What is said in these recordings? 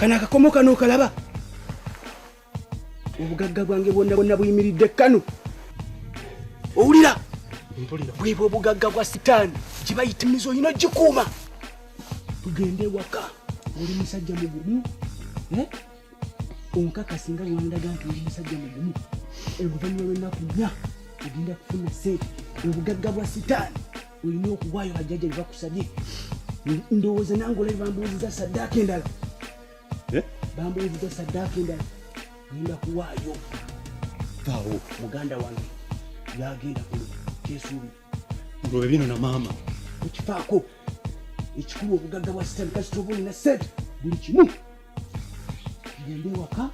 Kano akakomo kano okalaba? Obugagga bwange bwonna bwonna buyimiridde kano. Owulira? Bwebwo obugagga bwa sitaani gye bayita emizi olina ogikuuma. Tugende ewaka oli musajja mugumu eh? Onkakasi nga bwandaga nti oli musajja mugumu, oluvannyuma lw'ennaku nnya ogenda kufuna ssente. Obugagga bwa sitaani olina okuwaayo bajjajja bye bakusabye. Ndowooza nange olabe bambuuziza saddaaka endala, eh? Bambuuziza saddaaka endala ngenda kuwaayo. Vaawo. Muganda wange yagenda kuno kyesuubi ngobe bino na maama okifaako ekikulu obugagga bwa sitaani kasita oba olina ssente buli kimu. Tugende ewaka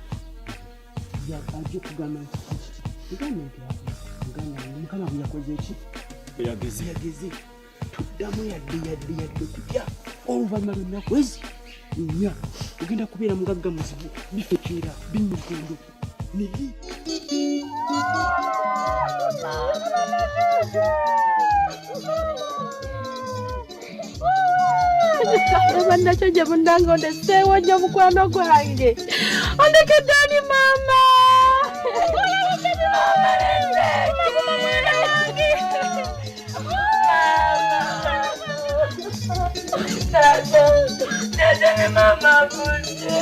ajja okugamba nti mugambe nti muganda wange mukama bwe yakoze eki yageze yageze tuddamu yadde yadde yadde kutya oluvannyuma lw'ennaku ezi nnya ogenda kubeera mugagga muzibu bifekeera binyukondo nigi. Bannakyo gye munnange ondeseewo nnyo mukwano gwange ondekedde ani maama? Tata ne maama avudde.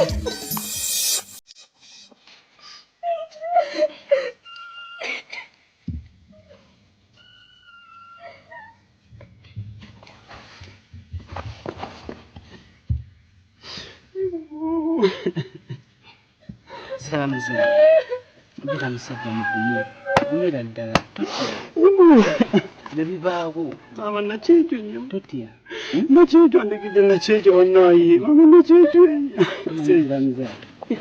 Saba muzima beera musajja mugumu, gumira ddala, totya bino bibaawo. Maama Nakyejo nnyo. Totya. Nakyejo andekedde Nakyejo bannaaye. Maama Nakyejo. Zamza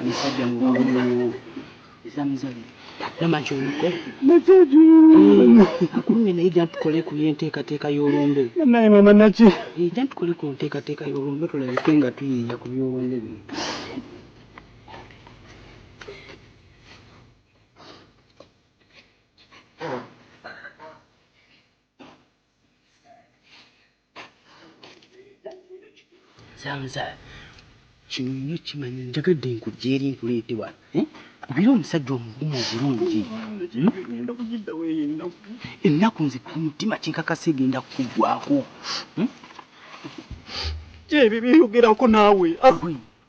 musajja mugumu zamzali nama kyoluko Nakyejo. Akulumye naye jja tukole ku y'enteekateeka y'olumbe. Naye maama Nakye. Jja tukole ku nteekateeka y'olumbe tulabike nga tuyiiya ku by'olumbe bino. Zamza kino nnyo kimanya njagadde nkujja eri nkuleete wano eh? Obeere omusajja omugumu obulungi. Ngenda kugiddawo eyo ennaku. Ennaku nze ku mutima kinkakasa egenda kukuggwako. Kyebyo byeyogerako naawe.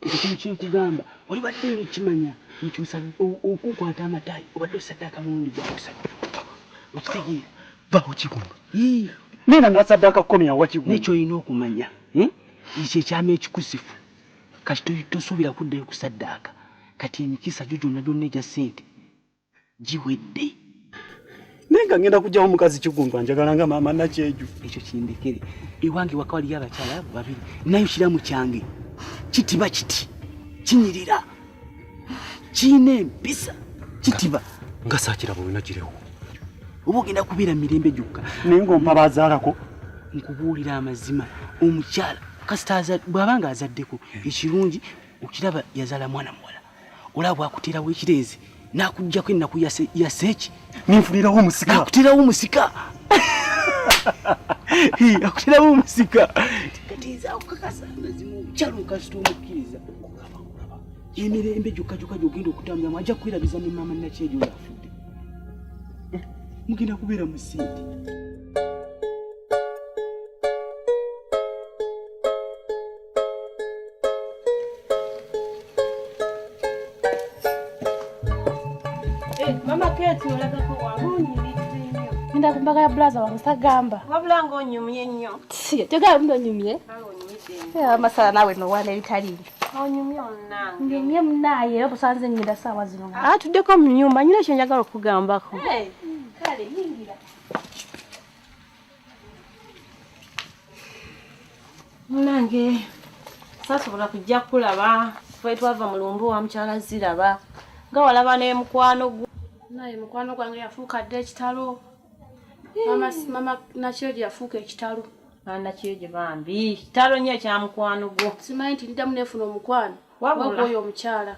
Ekyo kino kyenkugamba oli badde okimanya nti okunkwata amataayi obadde osaddaaka mulundi gwa kusatu. Okitegeera? Vaawo Kigundu. Naye nga saddaaka kukomya wa Kigundu. Naye ky'olina okumanya, eh? Ekyo ekyama ekikusifu kati tosuubira kuddayo kusaddaaka. Kati emikisa gyo gyonna gyonna egya ssente giwedde. Naye nga ngenda kujjawo omukazi Kigundu anjagala nga maama Nakyeju. Ekyo kindekere. Ewange waka waliyo abakyala abo babiri. Nayo kiramu kyange kitiba kiti kinyirira kirina empisa kitiba. Nga saakiraba olina kirewo. Oba ogenda kubeera mu mirembe gyokka. Naye ng'ompa baazaalako. Nkubuulira amazima omukyala kasita bw'aba nga azaddeko ekirungi okiraba yazaala mwana muwala. Olaba bw'akuteerawo ekirenzi n'akuggyako ennaku ya seeki. Ninfunirawo omusika. N'akuteerawo omusika. Akuteerawo omusika. Kati nze akukakasa amazima omukyala okasita omukkiriza. Emirembe gyokka gyokka gy'ogenda okutambulamu ajja kukwerabiza ne maama Nakyejo oyo afudde. Mugenda kubeera mu ssente. Mama Kate olagako wange onyumidde nnyo. Ngenda ku mbaga ya bulaza wange sagamba. Wabula ng'onyumye nnyo. Si, tegala muno onyumye. Amasala naawe nowaana ebitaliiyo. Onyumye munnange. Nyumye munnaaye era obusanze ngenda ssaawa zino. Ah, tuddeko mu nnyumba nyina kye njagala okukugambako. Kale yingira. Munnange saasobola kujja kukulaba ffe twava mu lumbu wa mukyala Ziraba nga walaba ne mukwano gwo. Naye mukwano gwange yafuuka dda ekitalo. Mama Nakyejo yafuuka ekitalo. Mama Nakyejo bambi kitalo nnyo ekya mukwano gwo. Simanyi nti ndiddamu neefuna omukwano. Wabula oyo omukyala.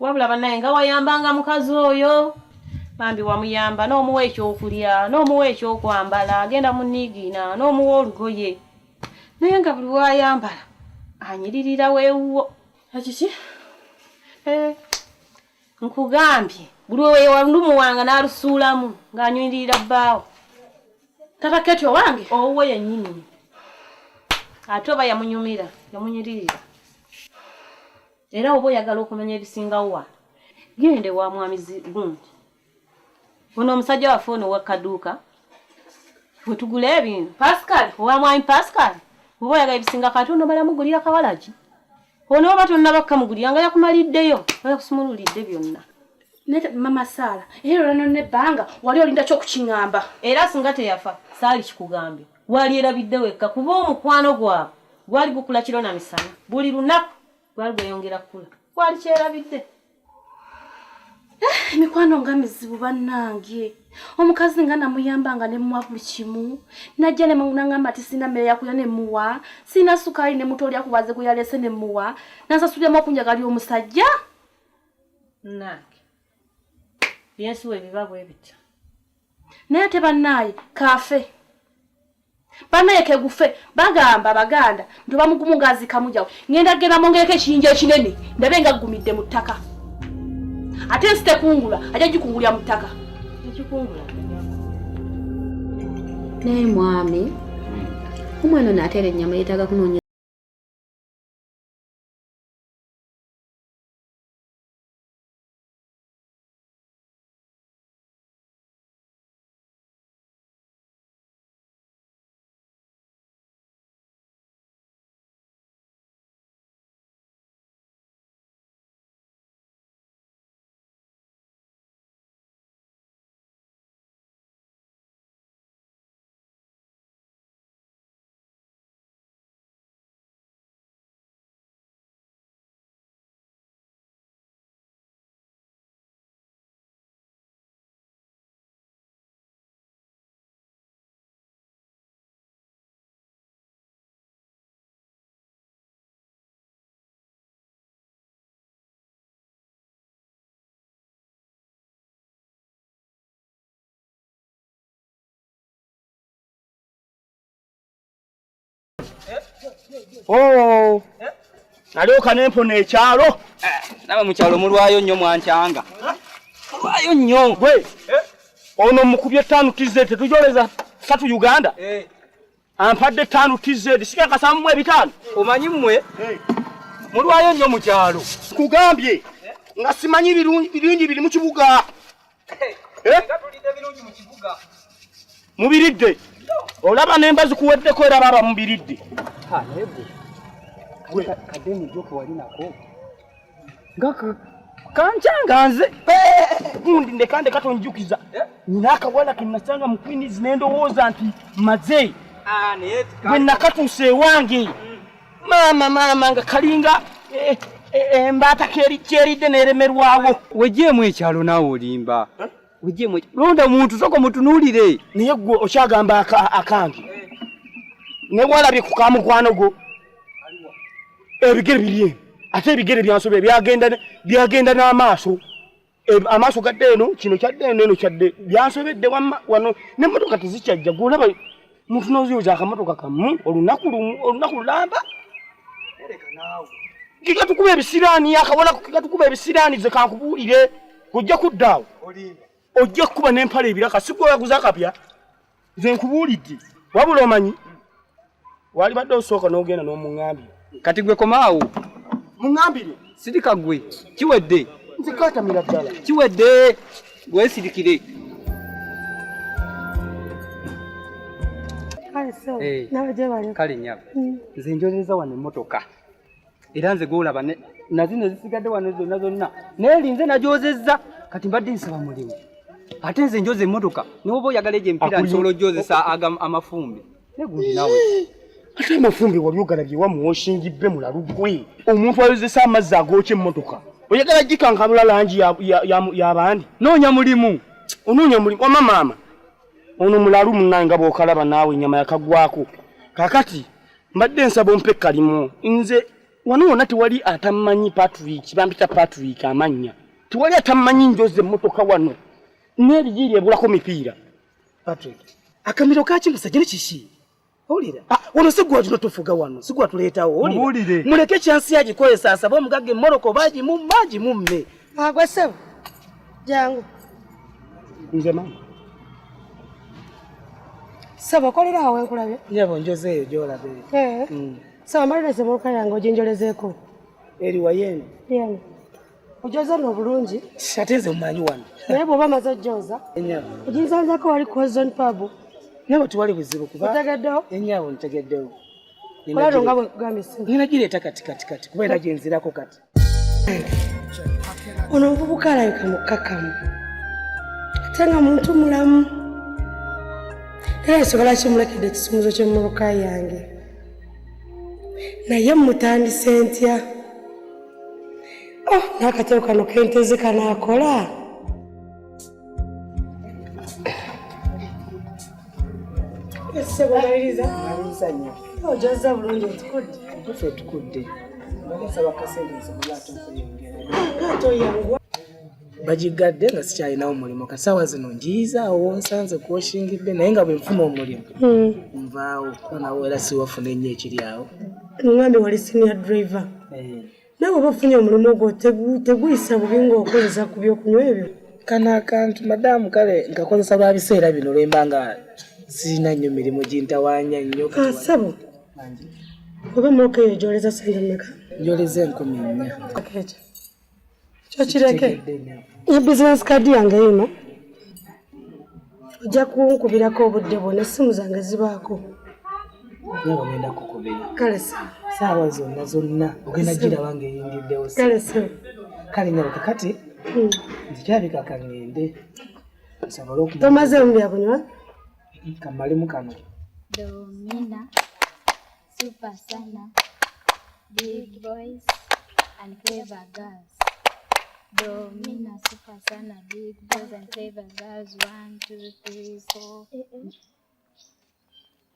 Wabula bannaye nga wayambanga mukazi oyo. Bambi wamuyamba n'omuwa ekyokulya n'omuwa ekyokwambala agenda mu niigiina n'omuwa olugoye. Naye nga buli w'ayambala anyiririra weewuwo. Ekiki? Nkugambye buli wewalumuwanga n'alusuulamu ng'anyumirira bbaawo. Tata Keti owange? Owuwe yennyini. Ate oba yamunyumira, yamunyiririra. Era oba oyagala okumanya ebisingawo wano, genda ewa mwami gundi. Ono omusajja waffe ono owa kaduuka we tugula ebintu. Pascal? Owa mwami Pascal. Oba oyagala ebisingako ate onomala mugulira kawalagi. Ono oba tonnaba kukamugulira nga yakumaliddeyo, nga yakusumululidde byonna. Naye Mama Saala, era olwo nonna ebbanga wali olinda ki okukiŋŋamba? Era singa teyafa, saali kikugambye. Walyerabidde wekka kuba omukwano gwabwe gwali gukula kiro na misana. Buli lunaku gwali gweyongera kukula. Wali kyerabidde. Emikwano nga mizibu bannange. Omukazi nga namuyamba nga ne muwa buli kimu. Najja ne nangamba ati sirina mmere ya kulya ne muwa, sirina sukaali ne mutoolya ku baze gwe yaleese ne muwa, n'ansasuliramu okunjagalira omusajja. Nange. Byensi we biba bwe bityo. Naye ate bannaaye kaafe. Bannaaye kegufe bagamba Abaganda nti oba mugumu ng'aziika mujjawe. Ngenda genda mwongereko ekiyinja ekinene ndabe nga ggumidde mu ttaka. Ate ensi tekungula, ajja gikungulira mu ttaka. Ekikungula. Naye mwami, omwana ono ateera ennyama yeetaaga kunoonya Oh, nalyoka nempona ekyalo. Nawe mu kyalo mulwayo nnyo mwankyanga. Mulwayo nnyo. Gwe, ono mukubye 5 TZ tetujoleza 3 Uganda. Ampadde 5 TZ sikakasamu 5. Omanyi mmwe? Mulwayo nnyo mu kyalo. Nkugambye nga simanyi birungi biri mu kibuga. Nga tulidde birungi mu kibuga. Mubiridde. Olaba n'emba zikuweddeko era baba mubiridde. Ha, naye gwe. Kadeni joko wali nako. Nga kankyanga nze. Gundi ndeka ndeka tonjukiza. Nina akawala ke nasanga mu Queens ne ndowooza nti maze. Naye Bwe nakatuuse ewange. Maama maama nga kalinga embaata keridde n'eremerwawo. Weggyemu ekyalo naawe olimba. Weggyemu londa muntu sooka omutunuulire. Naye gwe okyagamba akange. Ne walabye ku kamukwano gwo. Ebigere biri eno. Ate ebigere byansobe byagenda n'amaaso. Amaaso gadde eno, kino kyadde eno, eno kyadde. Byansobedde wamma wano n'emmotoka tezikyajja. Gwe olaba muntu n'oziyooza akamotoka kamu olunaku lumu, olunaku lulamba. Kigatukuba ebisiraani, akawala kigatukuba ebisiraani ze kankubuulire. Ojja kudda awo. Ojja kukuba n'empale ebiraka, si gwe oyaguza akapya. Nze nkubuulidde. Wabula omanyi, walibadde osooka n'ogenda n'omuŋŋambira. Kati gwe komaawo. Muŋŋambire. Sirika gwe. Kiwedde. Nze kaatamira ddala. Kiwedde. Weesirikire. Kale ssebo, nawe gyebale. Kale nnyabo. Nze njoleza wano emmotoka. Era nze gw'olaba na zino ezisigadde wano zonna zonna. Naye nze nagyozezza. Kati mbadde nsaba mulimu. Ate nze njoza emmotoka. Ne bw'oba oyagala egyo emipiira nsobola ogyozesa amafumbi. Naye gundi naawe. Ate amafumbi wali ogalabye wa muwoshingi be mulalu gwe. Omuntu ayozesa amazzi agookya emmotoka. Oyagala gikankamula langi y'abandi. Noonya mulimu. Onoonya mulimu. Wamma maama. Ono mulalu munnange nga bw'okalaba naawe ennyama yakagwako. Kaakati mbadde nsaba ompe kalimu. Nze wano wonna tewali atammanyi Patrick, bampita Patrick amannya. Tewali atammanyi njoza emmotoka wano. N'ebijiiri ebulako mipiira. Patrick, akamiro kaki musajja ne kiki? Owulira? Ah, ono si gwe tuno tufuga wano, si gwe tuleetawo. Owulira? Muleke kyansi agikozesa asabe omugagga emmoroko bagimumma agimumme. Agwe ssebo, jangu. Nze maama. Ssebo okolera awo wenkulabye? Nyabo njoze eyo gy'olaba eyo. Eh. Ssebo maliriza emmotoka yange oginjolezeeko. Eri wayeeno? Yeeno. Ojoza nno obulungi. Ate nze mumanyi wano. Naye bw'oba omaze ojjoza, oginsanzako wali ku Horizon Pub. Nyabo tewali buzibu kuba. Otegeddewo? Ennyabo ntegeddewo. Olalo nga bwe nkugambye ssimu. Ngenda gireeta kati kati kati kuba era gye nzirako kati. Ono omuvubuka alabika mukkakkamu ate nga muntu mulamu era ensonga lwaki mulekedde ekisumuzo ky'emmotoka yange naye mmutandise ntya? Oh, n'akatebo kano kenteze kanaakola. Ssebo maliriza. Maliriza nnyo. Ojozza bulungi otukudde. Ntuufu etukudde. Mbadde nsaba kasente nsobole ate okweyongera. Ate oyanguwa. Bagiggadde nga sikyalinawo mulimu kati saawa zino njiyiza awo wonsanze kwoshingidde naye nga bwe nfuna omulimu nvaawo kuba nawe era siwafuna ennyo ekiri awo. Ngambye wali senior driver. Nawe oba ofunye omulimu ogwo teguyisa bubi ng'okozesa ku byokunywa ebyo? Kano akantu madamu kale nkakozesa lwa biseera bino lwemba nga sirina nnyo mirimu gintawaanya nnyo. Ah, ssebo oba emmotoka eyo gy'oleza ssente mmeka? Njoleza 4000. Ekyo kyo kireke. Ne bizinesi kaadi yange yino ojja kunkubirako obudde bwonna, essimu zange zibaako. Nyabo ngenda kukubira. Kale ssebo. Saawa zonna zonna ogenda giraba ng'eyingiddewo. Kale ssebo. Kale nyabo kakati nze kirabika kangende nsobole okumanya. Tomazeemu byakunywa? Kamalemu kano. Domina, super sana, big boys and clever girls. Domina, super sana, big boys and clever girls. 1, 2, 3, 4.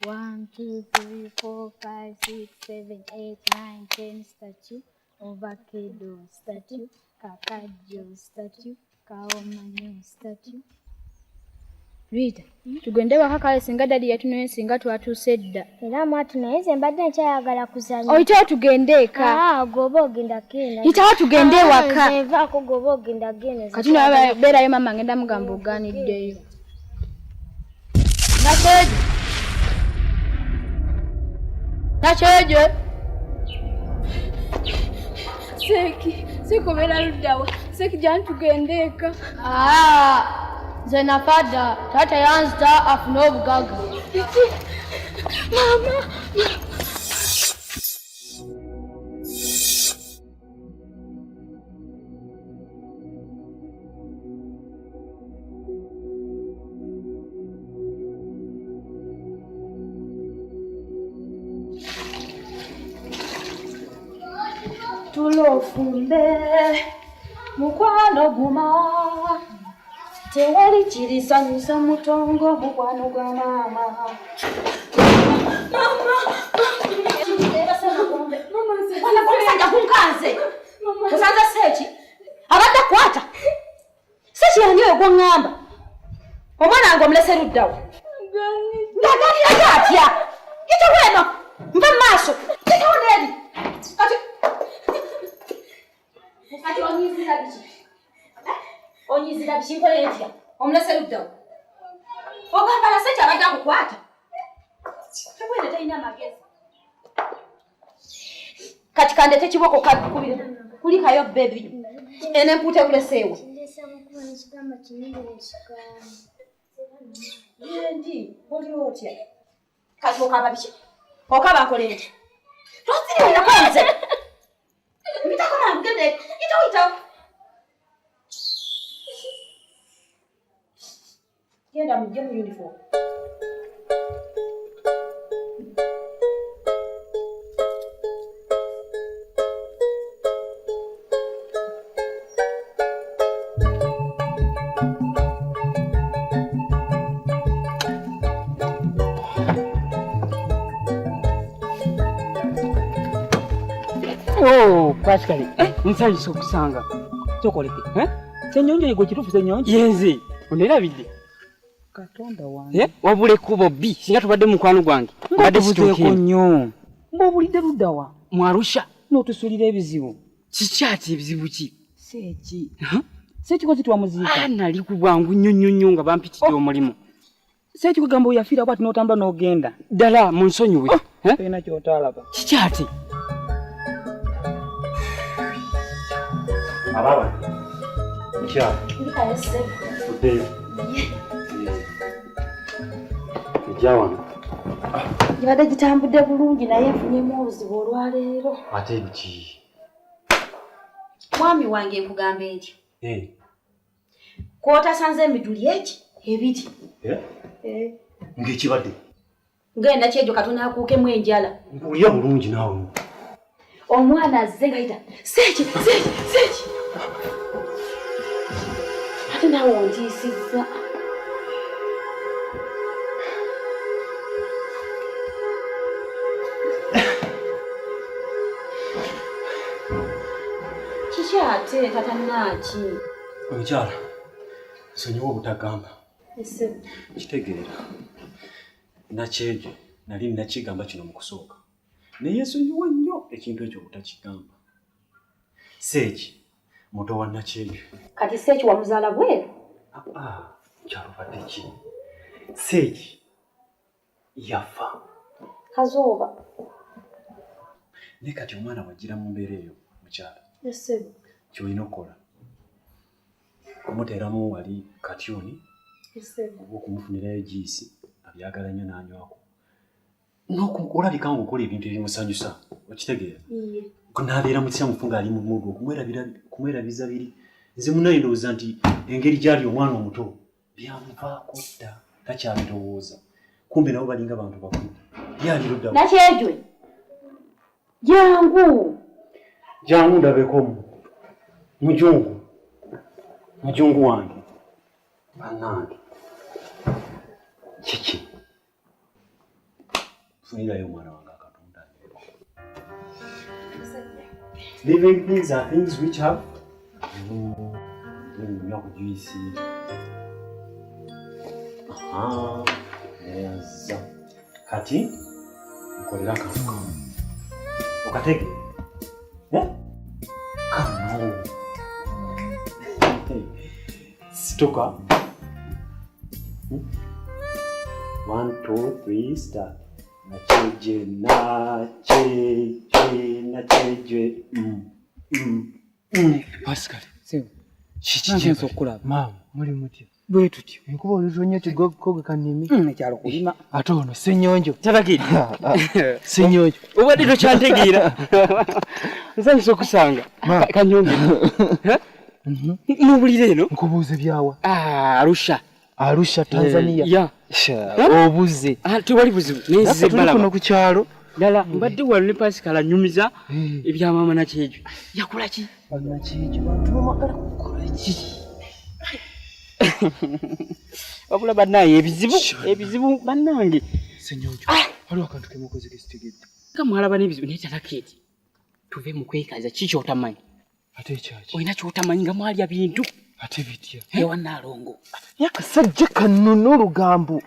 1, 2, 3, 4, 5, 6, 7, 8, 9, 10. Statue, avocado, statue, kakajo, statue, kaomanyo, statue. Rita, tugende waka kale singa dadi yatunoonya singa twatuuse dda. Era mwatu naye nze mbadde nkyayagala kuzannya. Oyitawo tugende eka. Ah, gwoba ogenda genda. Yitawo tugende ewaka. Nze nvaako gwoba ogenda genda. Kati no beerayo maama ngenda mugamba ogaaniddeyo. Nakyejo. Nakyejo. Seki, sikubeera luddawa. Seki jangu tugende eka. Ah, nze nafa dda. Taata yanzita afune obugagga. Biki? Maama. Tulofumbe mukwano guma tewali kirisanyusa mutongo mukwano gwa maama. Omusajja gunkanze osanze seeki abadde akwata seeki yani oyo gwoŋŋamba omwana wange omulese luddawo ngaganirayo atya yitawo eno nva mu maaso yitawo n'eri kati kati onyizira biki? Onyizira biki nkola etya? Omulese luddawo. Ogamba Naseeki abadde akukwata. Tebwene talina magezi. Kati kandete kiboko kakubire. Kulikayo baby. Ene empuuta ekuleseewo. Yendi, oli otya? Kati okaba biki? Okaba nkola etya? Tosiriwirako nze. Mpitako mangu genda yitawo yitawo. Genda mujje mu uniform. Oh, Pascal, nsanyusa okusanga. Tokoleke. Ssenyonjo ye gwe kituufu Ssenyonjo? Yenze. Onerabidde. Katonda wange. Eh, wabula ekkubo bbi singa tubadde mukwano gwange mbadde situukeeko nnyo. Ng'obulidde ludda wa? Mu Arusha. N'otusuulira ebizibu. Kiki ate ebizibu ki? Seeki. Seeki kozi twamuziika. Ah, nali ku bwangu nnyo nnyo nnyo nga bampitidde omulimu. Seeki kugamba oyafiira bw'ati n'otambula n'ogenda. Ddala munsonyiwe. Tolina ky'otaalaba. Kiki ate? Ababa. Mukyala. Tuddeyo. Ejja wano. Gibadde gitambudde bulungi naye nfunyemu obuzibu olwaleero. Ate biki? Mwami wange nkugamba ntya? Eh. Kwotasanze emiduli egi ebiri. Eh? Ng'ekibadde. Ngenda kyejo katonda akuukemu enjala. Nkuwulira bulungi naawe. Omwana azze ng'ayita seeki seeki seeki. Ate naawe ontiisizza. Kiki ate tata Naaki? Omukyala, nsonyiwa obutagamba. Kitegeera. Nakyejo nali nakigamba kino mu kusooka. Naye nsonyiwa nnyo ekintu ekyo obutakigamba. Seeki muto wa Nakyejo. Kati Seeki wamuzaala bweru? Mukyala obadde ki? Seeki yafa. Kazooba. Naye kati omwana wajjira mu mbeera eyo mukyala. Ky'olina okukola kumuteeramu wali katyuni oba okumufunirayo juice abyagala nnyo n'anywako. Olabika ng'okola ebintu ebimusanyusa, okitegeera? N'abeera musanyufu ng'ali mu mudu okumwerabiza biri. Nze munnaye ndowooza nti engeri gy'ali omwana omuto byamuvaako dda takyabirowooza. Kumbe nabo balinga bantu bakulu. Ye ali ludda wa? Nakyejwe, jangu. Jangu ndabeko mujungu. Mujungu wange. Bannange. Kiki? Funirayo omwana wange akatonda. Living things are things which have nywa ku juice. Aha, neyaza. Kati nkolera akantu kamu. Okatege? Eh? Kano. Situka. 1, 2, 3, start. Nacheje, nacheje, nacheje. Pascal, sebo. Kiki kyenza okulaba? Maama, muli mutya? Bwe tutyo. Enkuba olutonnya tugoga kanimi. Ekyalo kulima. Ate ono Ssenyonjo. Tabagiri. Ssenyonjo. Obadde tokyantegeera. Nsanyusa okusanga. Kanyonge. N'obulira eno? Nkubuuze byawa? Arusha. Arusha, Tanzania. Ya. Obuze. Tewali buzibu. Naye nzize Tuli kuno ku kyalo. Ddala mbadde wano ne Pascal anyumiza ebya maama Nakyejo. Yakola ki? Nakyejo bantu bamwagala kukola ki? Wabula bannaye ebizibu, ebizibu bannange. Ssenyonjo, waliwo akantu ke mukoze ke sitegedde. Nga mwalaba n'ebizibu naye tatakeeti. Tuve mu kwekaza ki ky'otamanyi? Ate ekyaki? Olina ky'otamanyi nga mwalya bintu. Ate bitya? Ewa Nnaalongo. Akasajja kano n'olugambo.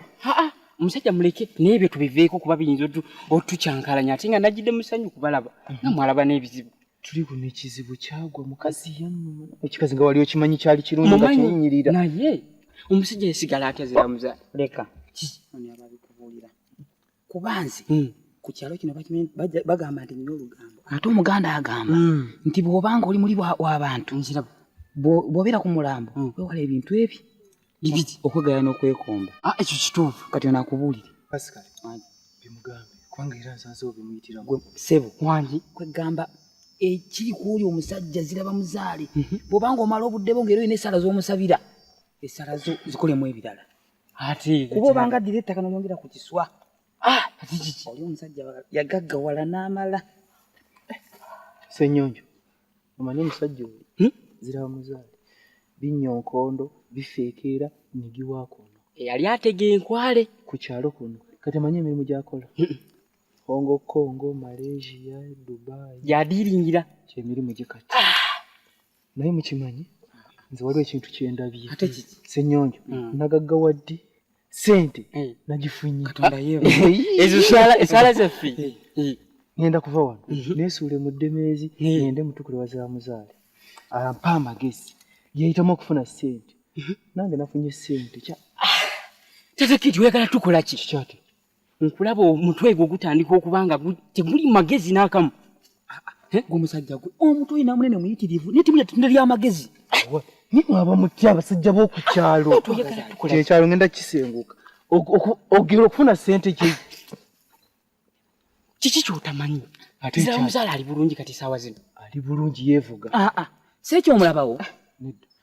Omusajja muleke n'ebyo tubiveeko kuba biyinza otukyankalanya ate nga najjidde musanyu kubalaba nga mwalaba n'ebizibu. Tuli kuno ekizibu kyagwa mukazi yannuma. Ekikazi nga wali okimanyi kyali kirungi nga kinyinyirira. Naye omusajja yasigala atya ziramuza? Leka. Ono ababikubuulira. Kuba nze ku kyalo kino bagamba nti nnina olugambo. Ate Omuganda agamba nti bw'obanga oli muli w'abantu bw'obeera ku mulambo weewala ebintu ebi bibiri okwegaya n'okwekomba. Ekyo kituufu. Kati ono akubuulire. Pascal, bimugambe kubanga era nsanze obimuyitiramu. Gwe ssebo wangi kwegamba ekiri ku oli omusajja ziraba muzaale. Bw'obanga omala obudde bwo ng'era olina essaala z'omusabira, essaala zo zikolemu ebirala. Ate kuba obanga addira ettaka n'oyongera ku kiswa. Ate kiki? Oli omusajja yagaggawala n'amala. Ssenyonjo, omanyi omusajja oli ziraba muzaale binnya nkondo bifeekeera nigiwa kuno. Eyali atega enkwale ku kyalo kuno. Kati amanyi emirimu gy'akola. Hong Kong, Malaysia, Dubai. Yadiringira. Kyemirimu gye kati. Naye mukimanyi nze waliwo ekintu kye ndabye. Ate kiki? Ssenyonjo, nagaggawa ddi? Sente nagifunye. Katonda yewe. Ezo sala zaffe. Ngenda kuva wano. Nesuule mu ddemeezi, ngende mutukule waza muzaale. Ampa amagezi. Yeyitamu okufuna ssente. Nange nafunye ssente. Tata Kiti oyagala tukola ki? Kikyate. Nkulaba omutwe gwo gutandika okuba nga teguli magezi n'akamu. Gwe musajja gwe omutwe olina munene muyitirivu naye temulya ttunda ly'amagezi. Ni mwaba mutya abasajja b'oku kyalo. Kyekyalo ngenda kisenguka. Ogera okufuna ssente ki? Kiki ky'otamanyi? Zira omuzaala ali bulungi kati essaawa zino. Ali bulungi yeevuga. Si ekyomulabawo.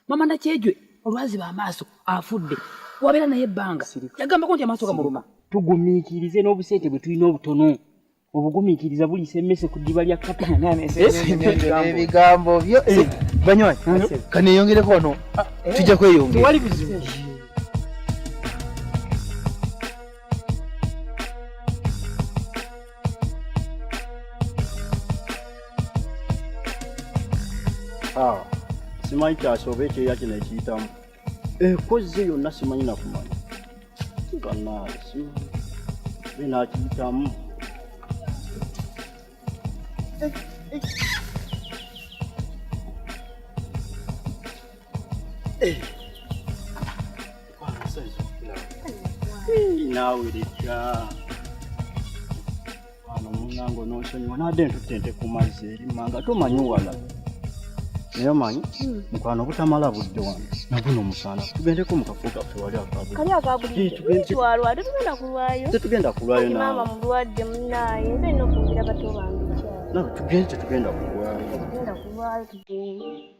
Mama Nakyejwe olwaziba amaaso afudde. Wabeera naye ebbanga. Yagambako nti amaaso gamuluma. Tugumiikirize n'obusente bwe tulina obutono. Obugumiikiriza buliisa emmese ku ddiba lya kkapa. Ebigambo byo. Banywanyi, kaneyongereko wano. Tujja kweyongera. Tewali buzibu. Simanyi kyasoba ekyeya kino ekiyitamu. Ekoze yonna simanyi nakumanya. Bannange simanyi. Binaakiyitamu. Naawe leka. Wano munnange onoonsonyiwa nadde ntutte ente ku mazzi eri mmanga tomanyi wala. Naye omanyi mukwano obutamala budde wano naguno omusaana tugendeko mu kafo kaffe wali akabuli. Kali akabuli twalwa tetugenda kulwayo. Tetugenda kulwayo naawe. Maama mulwadde munnaaye nze nina okuwulira bato bange ekyalo. Naawe tugende tetugenda kulwayo. Tetugenda kulwayo tugende.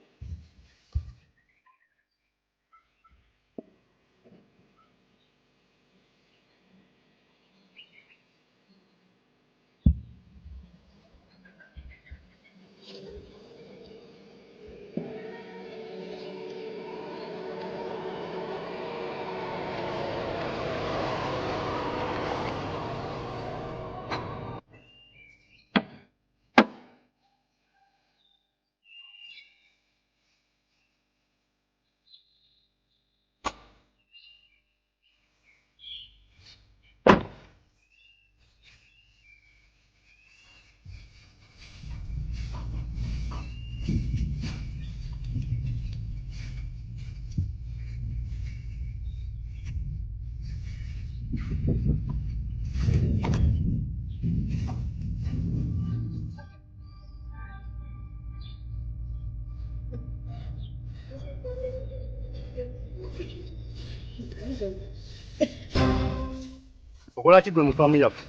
Okola ki gwe mu faamu yaffe?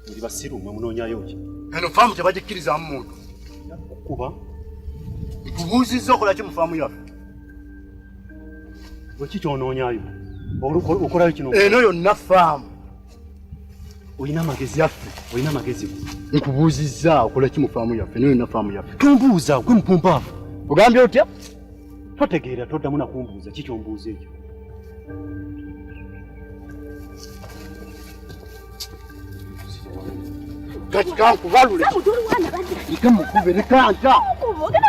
Muli basiru mwe munoonyayo ki? Eno faamu tebagikkirizaamu muntu. Kukuba? Nkubuuzizza okola ki mu faamu yaffe? Gwe ki ky'onoonyayo? Okolayo kino? Eno yonna faamu. Olina amagezi yaffe. Olina amagezi? Nkubuuzizza okola ki mu faamu yaffe? Eno yonna faamu yaffe. Tombuuza gwe mupumpaavu. Ogambye otya? Totegeera toddamu na kumbuuza ki ky'ombuuza ekyo. Kankubalule. Ntemukube lekanta.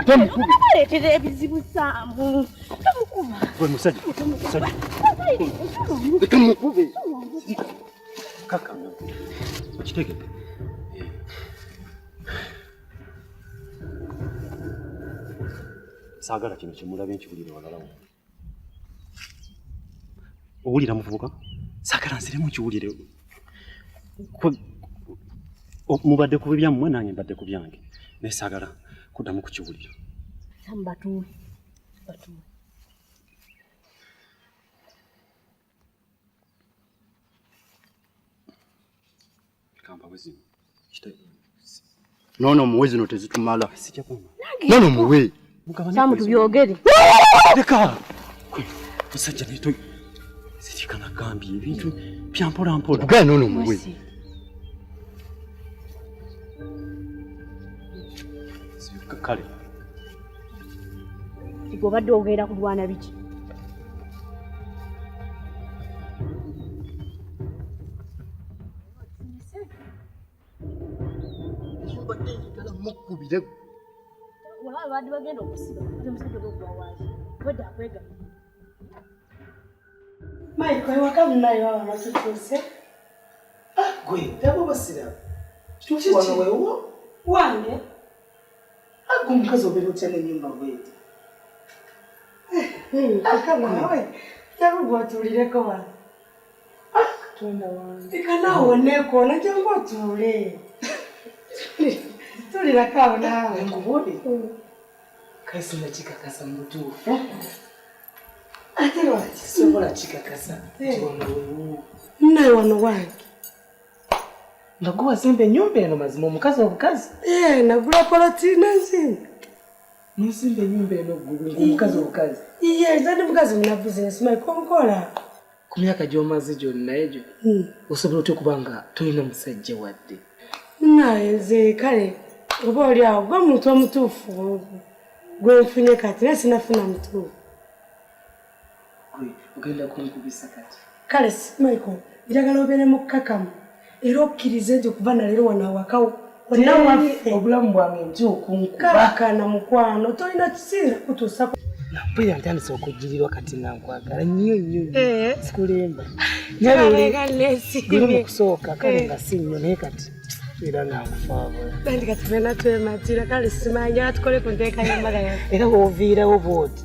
Ntemukube. Baleetera ebizibu Saamu. Temukuba. Gwe musajja. Musajja. Ntemukube. Kaka. Okitegedde? Saagala kino kyemulabye nkiwulire walala wo. Owulira muvubuka? Saagala nziremu nkiwulire. Mubadde ku byammwe nange mbadde ku byange. Naye saagala kuddamu kukiwulira. Saamu batuwe. Batuwe. Kambawe zino. Nono muwe zino tezitumala. Nono muwe. Saamu tubyogere. Leka! Musajja naye sirika nagambye ebintu bya mpola mpola. Kugaye nono muwe. Kale. Gwe obadde ogenda kulwana biki? Mukubire. Wala abadde bagenda okusiba ate omusajja gwe gwa waaki. Obadde akwegamba. Michael, ewaka munaye waba tutuuse. Ah, gwe ndaba oba siraba. Kituufu wano weewo? Wange. Ah, gwe omukazi obeera otya n'ennyumba bweti? Kaka naawe, jangu gwe otuulireko wano. Ah, Katonda wange. Leka naawe oneekoona, jangu otuule. Tuulirako awo naawe. Nkubuulire. Kale sinnakikakasa mu butuufu. Ate lwaki? Sisobola kikakasa nti wano weewo. Naye wano wange. Nga gwe wazimba ennyumba eno mazima omukazi obukazi? Eh, nagula poloti nenzimba. Nozimba ennyumba eno ggulu ng'omukazi obukazi? Iye, nze ndi mukazi muna bizinesi, Michael nkola. Ku myaka gy'omaze gyonna egyo, osobola otya okuba nga tolina musajja wadde? Naye nze kale oba oli awo gwe muntu omutuufu gwe nfunye kati naye sinafuna mutuufu. Gwe ogenda kunkubisa kati. Kale Michael, njagala obeere mukkakamu era okkirize nti okuva na leero wano awaka wonna waffe. Obulamu bwange ntya okunkuba. Kakkana mukwano, tolina kisinza kutuusa. Mpulira ntandise okujjirirwa kati nga nkwagala nnyo nnyo nnyo. Eh. Sikulimba. Kale Luli mu kusooka kale nga si nnyo naye kati era nga nkufaabula. Nandi kati ffenna twematira kale simanyi tukole ku nteeka y'embaga yaffe. Era w'oviirawo bw'oti.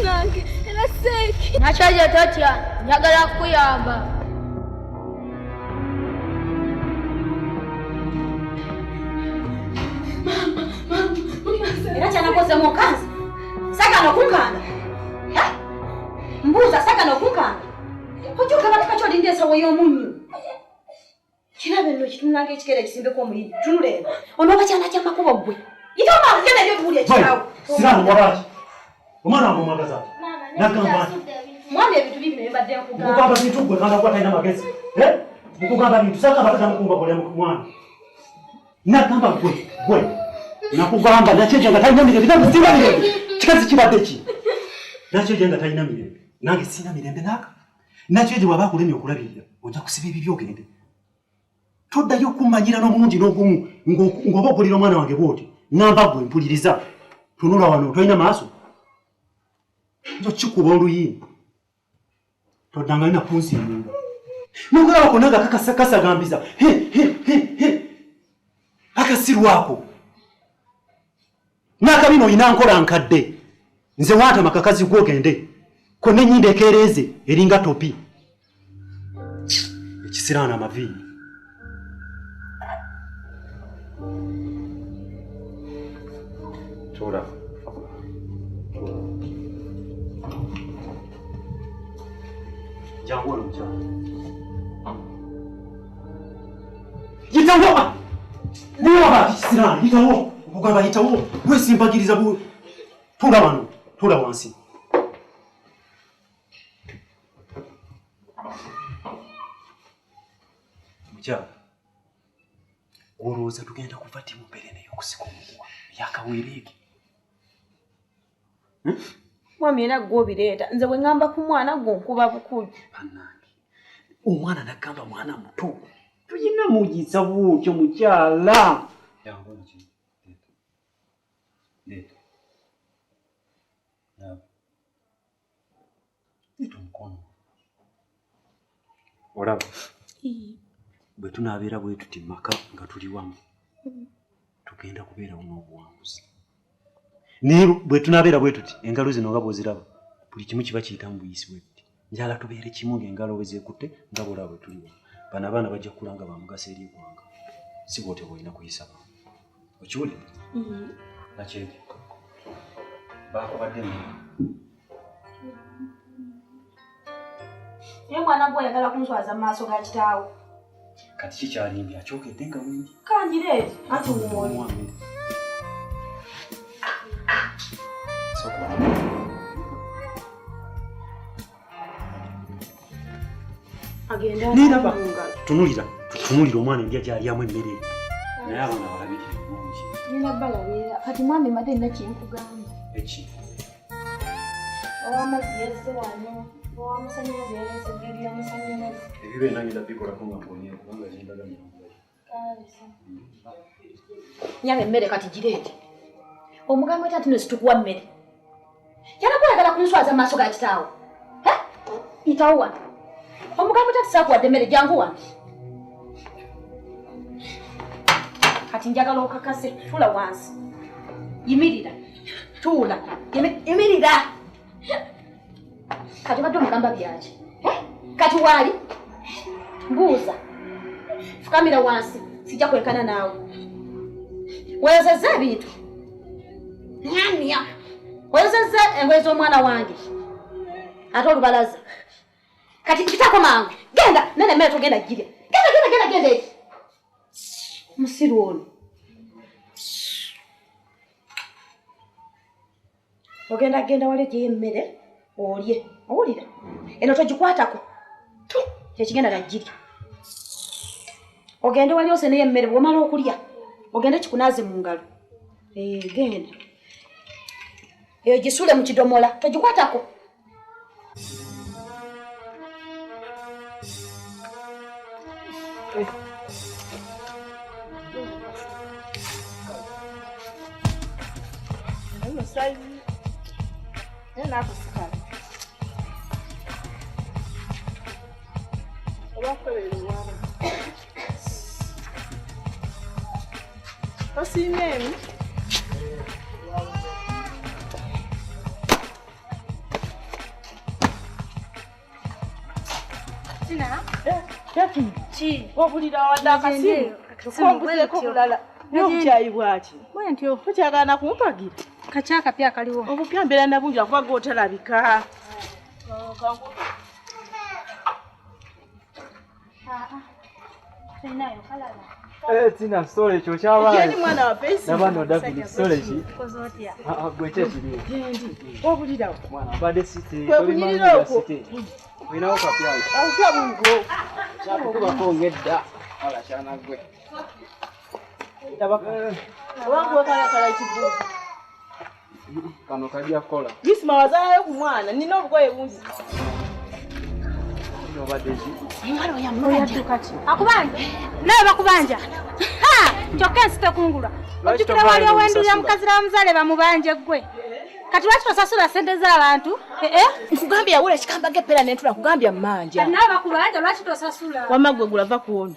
Nange era seeki. Nakyejo totya, njagala kukuyamba. Era kyanakoze mukazi sagana okunkanga mbuuza sagana okunkanga ojuka bataka kyolinga ensawo y'omunnyu kirabe nno kitunula ng'ekigere ekisimbeko omuyini tunula eno onooba kyana kyamakubo ggwe yita omangu genda eri otuwuli ekirawo Sirani wabaki? Omwana wange omwagaza ki? Nagamba nti mwami ebintu bibino byembadde nkugamba nkugamba bintu gwe kanda kuba talina magezi. Eh? Nkugamba bintu sagamba tata mukumba kulya mwana. Nagamba gwe gwe nakugamba nakyejo nga talina mirembe nange sirina mirembe. Kikazi kibadde ki? Nakyejo nga talina mirembe nange sirina mirembe naaka. Nakyejo bw'aba akulemye okulabirira ojja kusiba ebibyo ogende. Toddayo kummanyira n'omulundi n'ogumu ng'oba ogulira omwana wange bw'oti. Ŋŋamba gwe mpuliriza. Tunula wano tolina maaso. Nja kikuba oluyi. Toddangayo na kunsiimuula. N'okulaba konna nga kasagambiza. He he he he. Akasirwako. N'akabina olina nkola nkadde. Nze wantama kakazi gwe ogende. Konna ennyindo ekeereeze eringa topi. Ekisiraano amaviini. Tuula. Jangu wano mukyala. Yitawo! Naye waba ekisiraano yitawo! Okugamba yitawo wesimbagiriza bu tuula wano tuula wansi. Mukyala, olowooza tugenda kuva ti mu mbeera eno ey'okusika omuguwa eyakaweereege? Mwami era gwe obireeta nze bwe ŋŋamba ku mwana gwe onkuba bukubi. Bannange, omwana nagamba mwana muto tuyina muyisa bwotyo mukyala. Jangu ono kino. Leeta. Leeta. Laba. Leeta omukono. Olaba bwe tunaabeera bwe tuti mu maka nga tuli wamu tugenda kubeerawo n'obuwanguzi. Naye bwe tunaabeera bwe tuti engalo zino nga bw'oziraba buli kimu kiba kiyitamu buyisi bwe tuti. Njagala tubeere kimu ng'engalo bwe zeekutte nga bw'olaba bwe tuli wano. Bano abaana bajja kukula nga ba mugaso eri eggwanga. Si bw'otyo bw'olina kuyisa bantu. Okiwulidde? Nakyebyo. Baakubadde emmere. Naye mwana gwe oyagala kunswaza mu maaso ga kitaawo. Kati kikyalimbye akyogedde nga wendi. Kangireete anti wuwooli. Sooka. Agenda Niraba. Tunulira, tunulira omwana endya gy'alyamu emmere. Naye abaana balabirire bulungi. Nina balabira kati mwami mbadde nina kyenkugamba. Eki? Ow'amazzi yazze wano, ow'amasannyalaze yaleese bbiiri y'amasannyalaze. Ebyo byonna ngenda bikolako nga mponye kubanga zindaga nyangu. Nyaba emmere kati gireete. Omugambo ati nno situkuwa mmere. Yalakwagala kunswaza mu maaso ga kitaawo. Yitawo wano. Omugambo ati saakuwadde emmere jangu wano. Kati njagala okakase, tuula wansi. Yimirira. Tuula. Yimirira. Kati obadde omugamba byaki? Kati waali? Mbuuza. Fukamira wansi, sijja kwenkana naawe. Weezezza ebintu. Nyamya. Weezezza engoye z'omwana wange. Ate olubalaza. Kati mpitako mangu. Genda, nene emmere togenda girya. Genda, genda, genda, genda eri. Musiru ono. Ogenda genda wali ogyeyo emmere olye. Owulira? Eno togikwatako. Tu, tekigenda na girya. Ogende wali oseneyo emmere bw'omala okulya. Ogende kikunaaze mu ngalo. Genda. Eyo gisule mu kidomola, togikwatako. Osiimye? Wabulira wadde akasimu kombuzeeko bulala n'obukyayi bwaki? Tokyagala na kumpagira? Kaki akapya akaliwo? Obupya mbeera na bungi akuba gw'otalabika. Tina sole ekyo kyabaye. Mwana waffe Nabano David sole ki? Gwe ki ekiriwo? Wabulirawo. Mwana mbadde site. Kwe kunyirira okwo. Olinawo kapya ki? Akupya bungo. Kyakukubako ng'edda. Wala kyana gwe. Oba nkuwekalakala ekigulu. Kano kajja kukola. Isima wazaalayo ku mwana, nina obugoye bungi. Akubanja nawe bakubanja kyokka ensi tekungulwa. Ojjukira wali owendulira mukazi wa muzaale bamubanje ggwe. Kati lwaki tosasula ssente z'abantu? Nkugambye yawula ekikamba g'epera n'entula nkugambye mmanja. Nawe bakubanja lwaki tosasula? Wamma gwe gulava ku ono.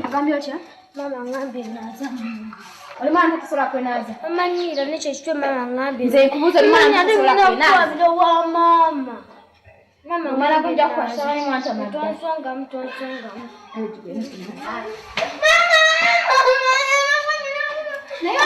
Agambye otya? Mama ngambye naaza mu ngalo. Oli mwana tasobola kwenaaza? Omanyiira nekyo ekitwe mama ngambye. Nze nkubuuza oli mwana tasobola kwenaaza? Wa mama. Mama omala gujja kukwasa wali mwana tamadda. Tonsongamu tonsongamu. Naye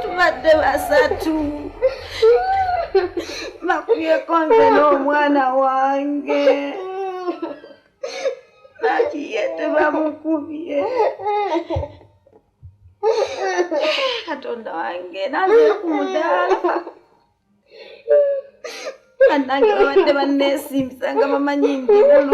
tubadde basatu bakubyeko nze n'omwana wange bakiye tebamukubye. Katonda wange nanze ku mudaala bannange babadde banneesimbisa nga bamanyi ndi bulu.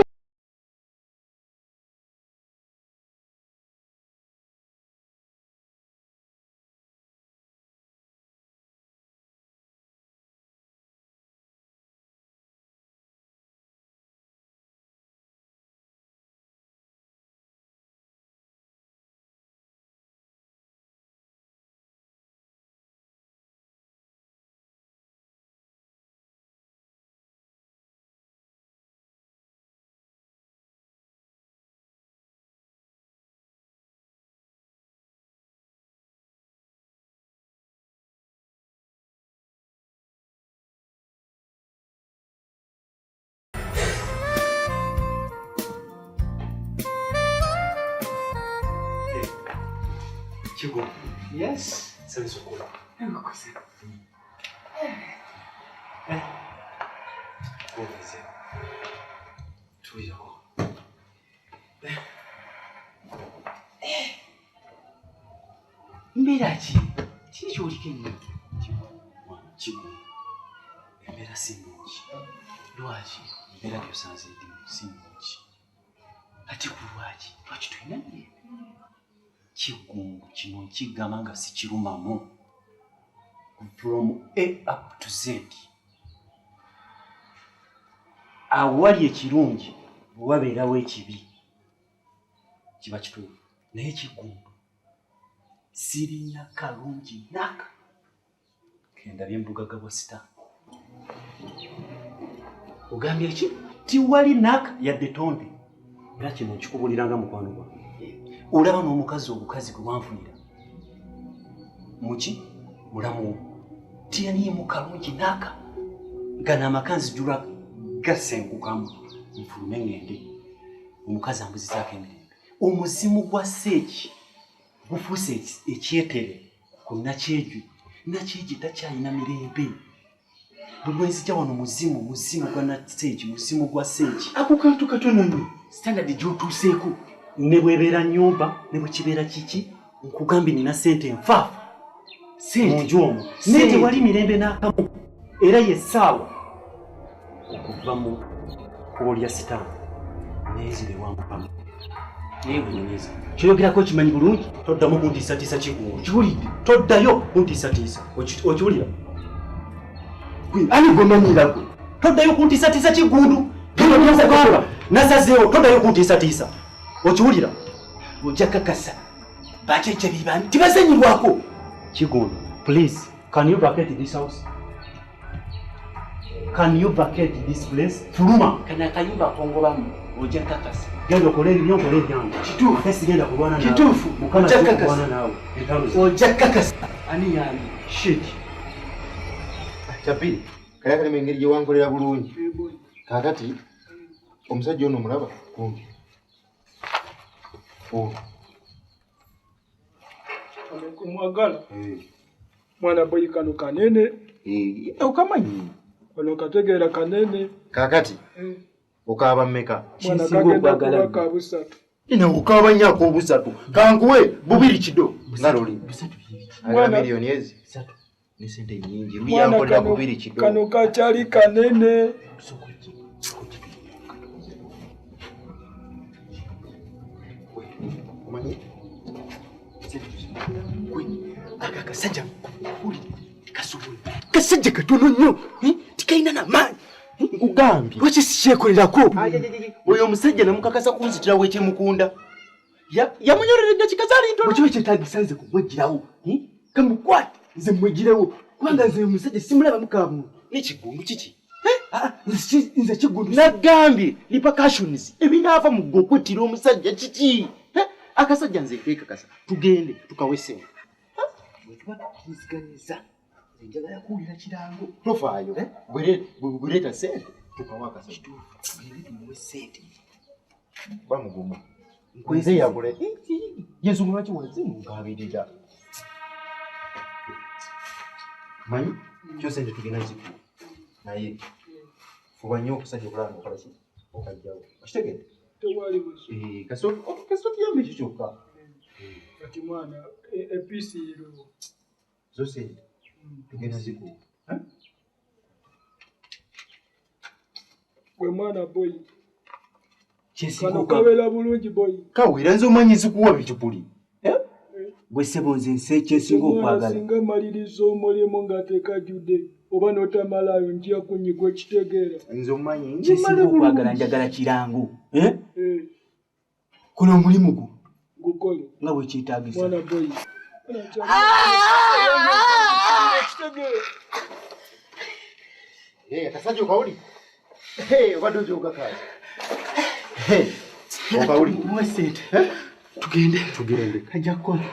Kigo. Yes. Nsanyuse okukulaba. Nkukuze. Gwogeze. Tuulirako. Mbeera ki? Kiki kyoliko ennyo? Kigo. Embeera si nnungi. Lwaki? Embeera gyosanze ndimu si nnungi. Ate ku lwaki? Lwaki tulina mirembe? Kiggundu kino nkigamba nga sikirumamu. From A up to Z. Awali ekirungi bwe wabeerawo ekibi kiba kituufu. Naye Kiggundu sirina kalungi naka kendabye mu bugagga bwa sitaani. Ogambye ki? Tiwali naka yadde tonde. Era kino nkikubuulira nga mukwano gwange. Olaba n'omukazi obukazi gwe wanfunira muki mulamu wo tiyaniimu kalungi naka gano amaka nzijula gasengukamu nfulume ŋŋende. Omukazi ambuzizaako emirembe. Omuzimu gwa seeki gufuuse ekyetere ku Nakyejwe. Nakyejwe takyalina mirembe. Buli lwe nzija wano muzimu, muzimu gwa Naseeki, muzimu gwa seeki. Ako kantu katono nnyo standard gy'otuuseeko. Ne bw'ebeera nnyumba, ne bwe kibeera kiki, nkugambye nina ssente nfaafa mu nju omwo. Naye tewali mirembe n'akamu. Era ye ssaawa okuva mu kkubo lya sitaani nenzira ewa Mukama. Naye wenyonyeza. Kyoyogerako okimanyi bulungi. Toddamu kuntiisatiisa Kiggundu. Kiwulidde. Toddayo kuntiisatiisa. Okiwulira? Gwe ani gw'omanyiira gwe? Toddayo kuntiisatiisa Kiggundu. Genda nasazeewo toddayo kuntiisatiisa. Okiwulira? Ojja kakasa. Bajjajja be bani tebazanyibwako. Kiggundu, please, can you vacate this house? Can you vacate this place? Fuluma. Kana akayumba kongobamu ojja kakasa. Genda okole ebibyo nkole ebyange. Kituufu. Ate sigenda kulwana naawe. Kituufu. Mukama Ojja ajja kakasa. kulwana naawe. Entalo zo. Ojja kakasa. Ani yani? Shit. Kyapiri, kali akalima engeri gye wankolera bulungi. Kaakati omusajja ono omulaba kumpi. Ono. Kumwagala. Mwana boyi kano kanene. Okamanyi. Ono kategeera kanene. Kaakati okaaba mmeka? Mwana kagenda kuba ka busatu. Ina okaaba nnyo ak'obusatu. Kankuwe bubiri kido. Nga luli. Agala miliyoni ezi. Ne ssente nnyingi. Luyankolera bubiri kido. Kano kakyali kanene. Omanyi? Aka akasajja kasobola. Kasajja katono nnyo. Tikalina namaanyi. Nkugambye. Lwaki sikyekolerako? Oyo omusajja namukakasa kunzitirawo ekyemukunda. Yamunyorera eddakiika zaali ntono. Bwe kiba kyetaagisa nze kumweggyirawo. Kamukwate nze mmweggirewo. Kubanga nze omusajja simulabamu ka muntu. N'ekiggundu kiki? Nze kiggundu. Nagambye repercussions ebinaava mu ggwe okwettira omusajja kiki? Akasajja nze nkeekakasa tugende tukawe ssente. Bwe tuba tukkiriziganyizza nze njagala kuwulira kirango. Tofaayo gwe leeta ssente tukawe akasajja. Kituufu tugende tumuwe ssente. Bamugumu. Nze yagula yensonga lwaki wazimunkabirira. Manyi kyo ssente tugenda zikuwa naye fuba nnyo okusajja okulaba nga okola ki okajjawo okitegedde. Tewali buzibu. Kasita otuyamba ekyo kyokka. Kati mwana epiisi eriwo. Zo ssente tugenda zikuwa. Gwe mwana boyi. Kyesinga Kano kabeera bulungi boyi. Kawera nze omanyi zikuwa bicupuli. Gwe ssebo nze nsi ekyesinga Mwana okwagala. singa maliriza omulimu nga tekajjudde oba n'otamalaayo nja kunyiga okitegeera. Nze omanyi Kyesinga okwagala njagala kirango. Kola omulimu gwo. Gukole. Nga bwe kyetaagisa. Mwana boyi. Okitegeera. Akasajja okawuli. Obadde ojooga kaali. Okawuli. Muwe ssente. Tugende. Tugende. Kajja kukola.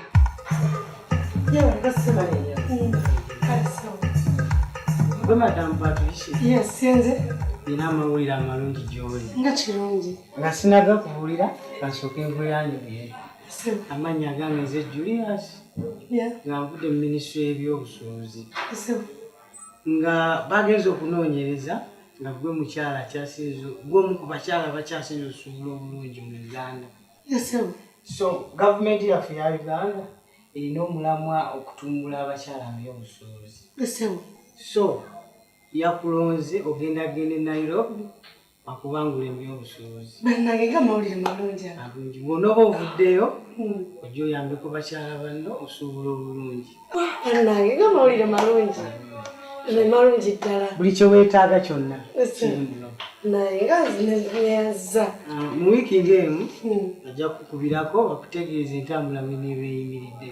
Gwe Madamu Patricia. Yes, nze. Nina amawulire amalungi gy'oli. Nga kirungi. Nga sinaga kubuulira, kasooke nkweyanjulire. Amannya agange nze Julius. Nga nvudde mu minisitule y'ebyobusuubuzi. Nga bagenze okunoonyereza nga gwe mukyala akyasinze gwe omu ku bakyala abakyasinze osuubula obulungi mu Uganda. So gavumenti yaffe eya Uganda erina omulamwa okutumbula abakyala mu byobusuubuzi. So yakulonze ogenda genda e Nairobi akubangula mu byobusuubuzi. Bannange nga mawulire malungi ago. Malungi. Bw'onooba ovuddeyo ojja oyambeko bakyala banno osuubula obulungi. Bannange nga mawulire malungi. Ne malungi ddala. Buli kye weetaaga kyonna kiri muno. Naye nga neyanziza. Mu wiiki ng'emu bajja kukukubirako bakutegeeze entambula bw'eneeba eyimiridde.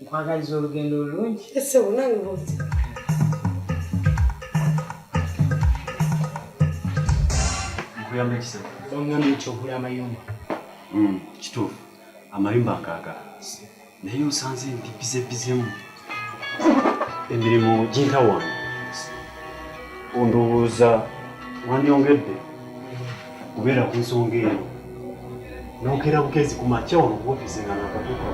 Nkwagaliza olugendo olulungi. Ssebo nange bw'otyo. Nkuyamba ekisa. Bangambye nti ogula amayumba. Kituufu amayumba ngaagala naye osanze ndi bize bizemu emirimu gintawaanya ondowooza wandyongedde kubeera ku nsonga eyo nokeera bukezi ku makya wano ku ofiisi nga nakatuuka.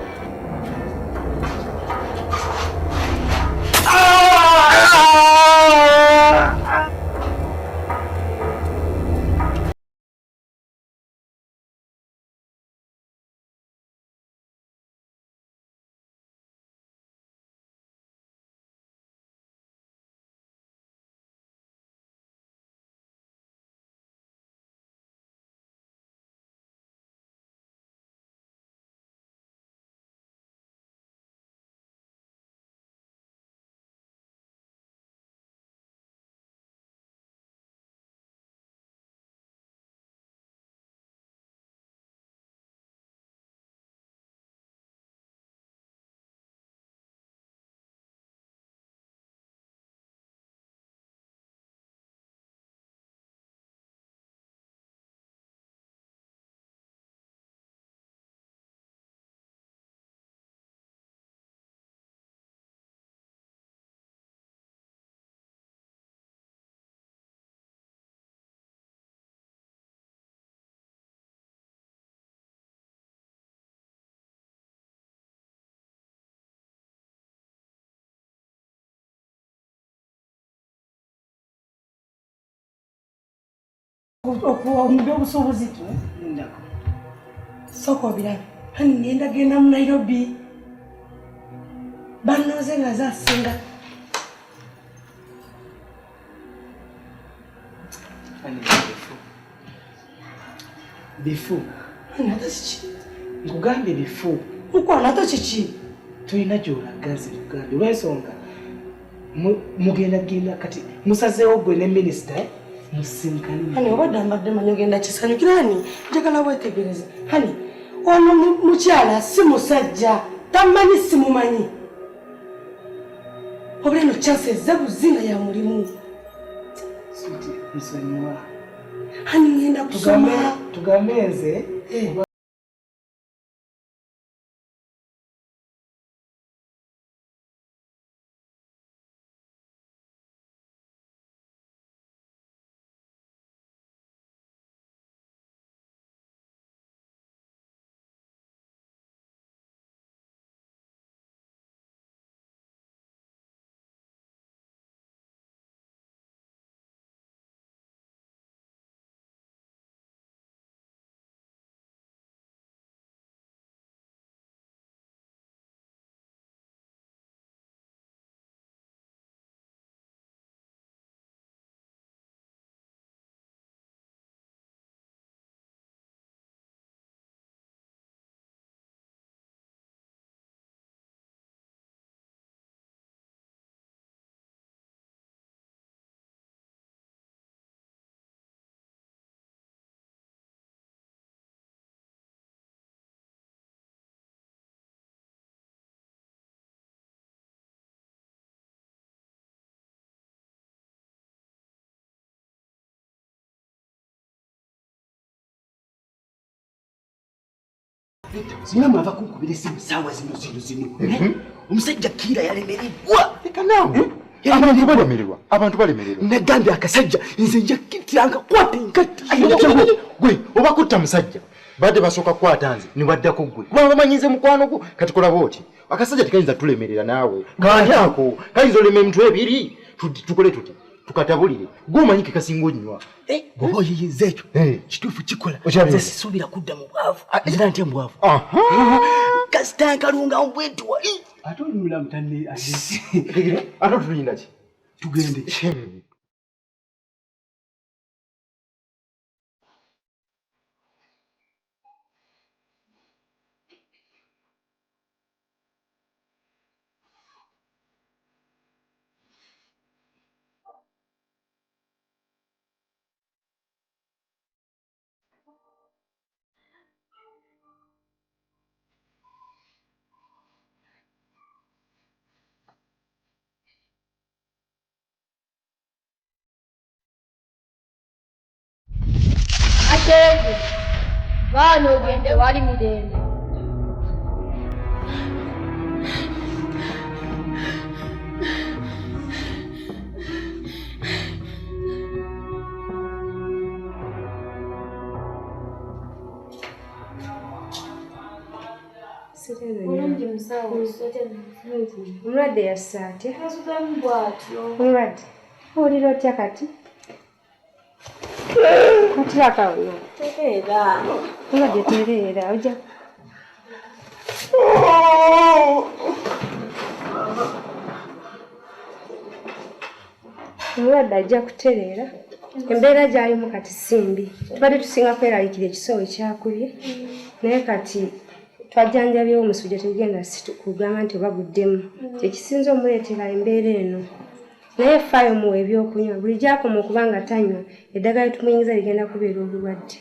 Mu byobusuubuzi sooka obirabe hani ngenda genda mu Nairobi bannonze nga zasinga. Bifu. Ate kiki? Nkugambye bifu. Mukwano ate kiki? Tolina gy'olaga nze nkugambye olw'ensonga mugenda genda kati musazeewo gwe ne minisita musinkane. Hani obadde mbadde manyi ogenda kisanyukira hani njagala weetegereze hani ono mukyala si musajja tamanyi simumanyi wabula eno chance ezze buzinga ya mulimu. Sweetie, nsonyiwa. Hani ngenda kusoma. Tugambe nze. Singa mwava kunkubira essimu ssaawa zino zino zino. Omusajja Kiira yalemereddwa. Leka naawe. Abantu balemererwa. Abantu balemererwa. Nagambye akasajja nze nja kukitira nkakwate nkatte. Gwe oba kutta musajja. Badde basooka kukwata nze ne baddako ggwe. Kubanga bamanyi nze mukwano gwo. Kati kola bw'oti. Akasajja tekayinza tulemerera naawe. Kandi ako kayinza olema emitwe ebiri. Tukole tuti. Tukatabulire. Gwe omanyi ke kasinga onnywa. Bw'oba oyiyiza ekyo kituufu kikola. Nze sisuubira kudda mu bwavu. Nzira ntya mu bwavu. Kasita nkalunga mbwetu wali. Ate oli mulamu tanne ate tulinda ki? Tugende. Ateevu, baana ogende wali mirembe. Bulungi musawo. Omulwadde yassa atya? Omulwadde owulira otya kati? Kutirakawo. Tereera. Omulwadde tereera ojja. Omulwadde ajja kutereera. Embeera gy'alimu kati si mbi. Tubadde tusinga kweraliikirira ekisawo ekyakubye. Naye kati twajjanjabyewo omusujja tegugenda kugamba nti oba guddemu. Kye kisinze omuleetera embeera eno. Naye faayo muwe ebyokunywa. Buli gy'akoma okuba nga tanywa, eddagala lye tumuyingiza ligenda kubeera obulwadde.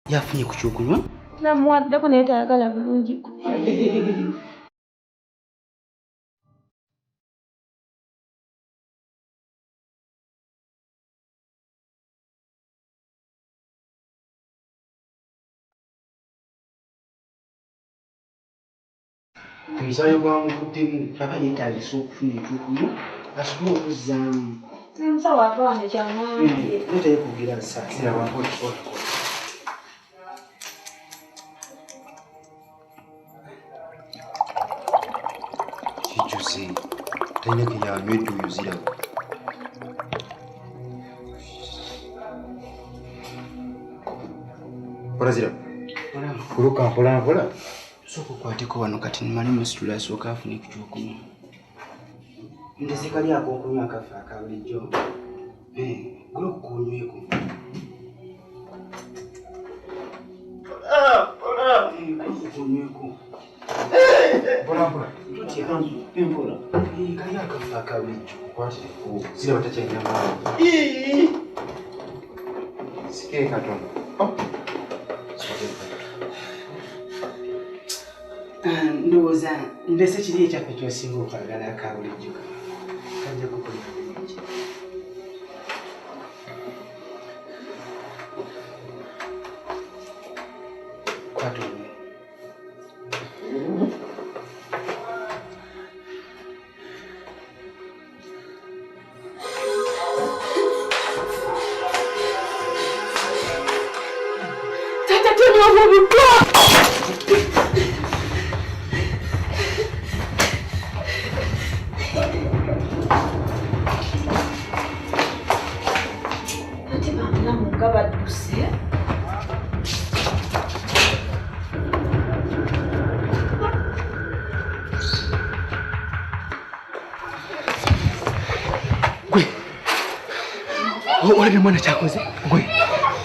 Yafunye ku kyokunywa? Namuwaddeko naye tayagala bulungi. Omusaayi gwamuvuddemu aba yeetaagisa okufuna ekyokunywa asobole okuzzaamu. Omusawo ava wano kyamwambye. Leetayo ku giraasi. Kijjuze talina ke yanywedde oyo ziraba. Kola ziraba. Kuluka mpola mpola. Sooka okwateko wano kati nimale musitula asooka afune ku kyokunywa. Ndese kali ak'okunywa akaffe aka bulijjo. Gula okukunyweko. Okukunyweko. Mpola mpola. Tutya? Mpola. Kali akaffe aka bulijjo okwatireko. Siraba takyalina maanyi. Sike katono. Ndowooza ndese kiri ekyaffe ky'osinga okwagala aka bulijjo. Kajja kukolera bulungi. Kwata onywe. Tata tonywa obutwa. Ate bamulamu nga badduse. Olabye omwana kyakoze? Gwe,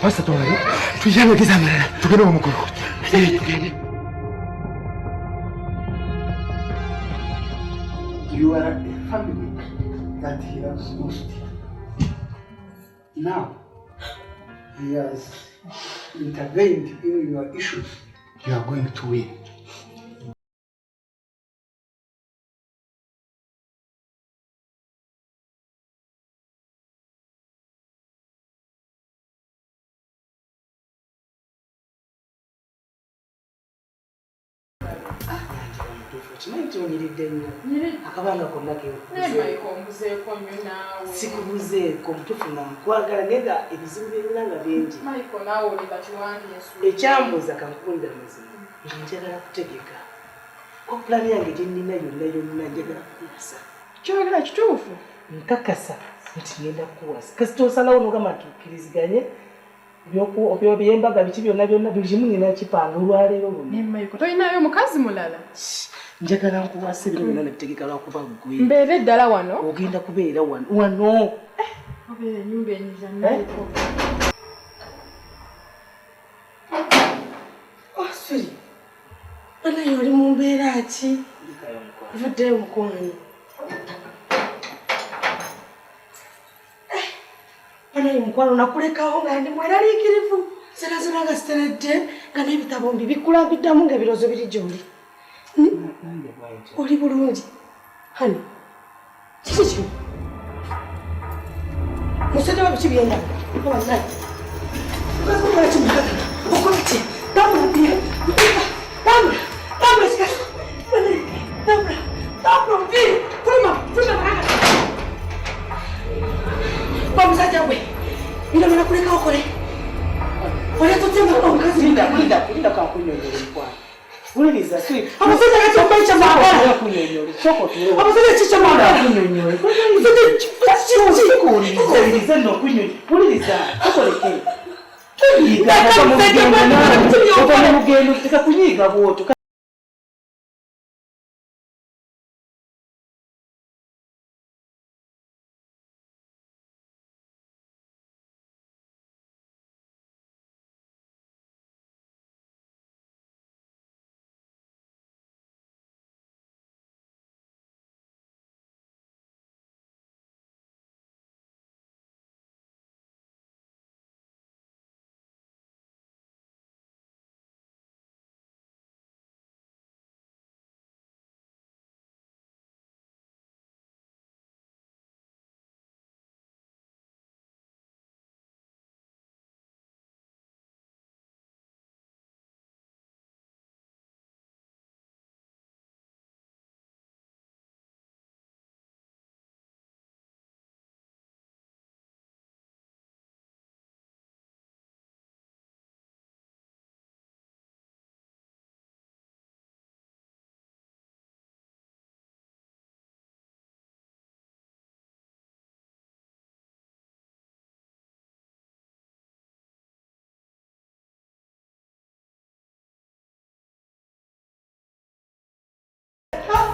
pasita tolabye? Tuyire amagezi amalala. Tugende omukulu. Tugende. You are a family that he loves most. Now, he has intervened in your issues. You are going to win. Kimanyi nti onyiridde nnyo. Akabanga konna ombuzeeko nnyo naawe. Sikubuzeeko mutuufu nga nkwagala naye nga ebizibu by'ebina nga bingi. Michael naawe oli bakiwandiise. Ekyambuuza kankubuulire amazima nga njagala kutegeka. Ko pulaani yange gye nnina yonna yonna njagala kukuwasa. Ky'oyagala kituufu? Nkakasa nti ngenda kukuwasa. Kasita osalawo n'ogamba nti tukkiriziganye ebyembaga biki byonna byonna buli kimu ngenda kipanga olwaleero luno. Naye Michael tolinayo mukazi mulala? Njagala nkuwasa ebintu byonna nabitegeka lwakuba ggwe. Mbeere ddala wano? Ogenda kubeera wano. Wano. Obeera ennyumba enyiza Michael. Oh, sorry. Banaye oli mu mbeera ki? Nvuddeyo mukwano. Banaye mukwano nakulekawo nga ndi mweraliikirivu. Zerazera nga siteredde nga n'ebitabo mbibikula mbiddamu ng'ebirowoozo biri gy'oli. Oli bulungi. Hani, kiki kino? Musajja wa biki byendaba? Oba naye. Mukazi okola ki mukazi? Okola ki? Tambula bye. Tambula. Tambula kikazi. Banaye, tambula. Tambula omuviiri. Fuluma, fuluma maraka. Ba musajja gwe. Bino nakulekawo okole. Oleetotema omukazi. Linda, linda, linda kankunnyonnyole mukwano. Wuliriza sweet. Abasajja kati omanyi kye mwagala. Kunnyonnyola. Sooka otuule. Abasajja ki kye mwagala? Kunnyonnyola. Wuliriza nno kunnyonnyola. Wuliriza tukoleke. Tunyiiga. Ova mu lugendo teka kunyiiga bw'otyo.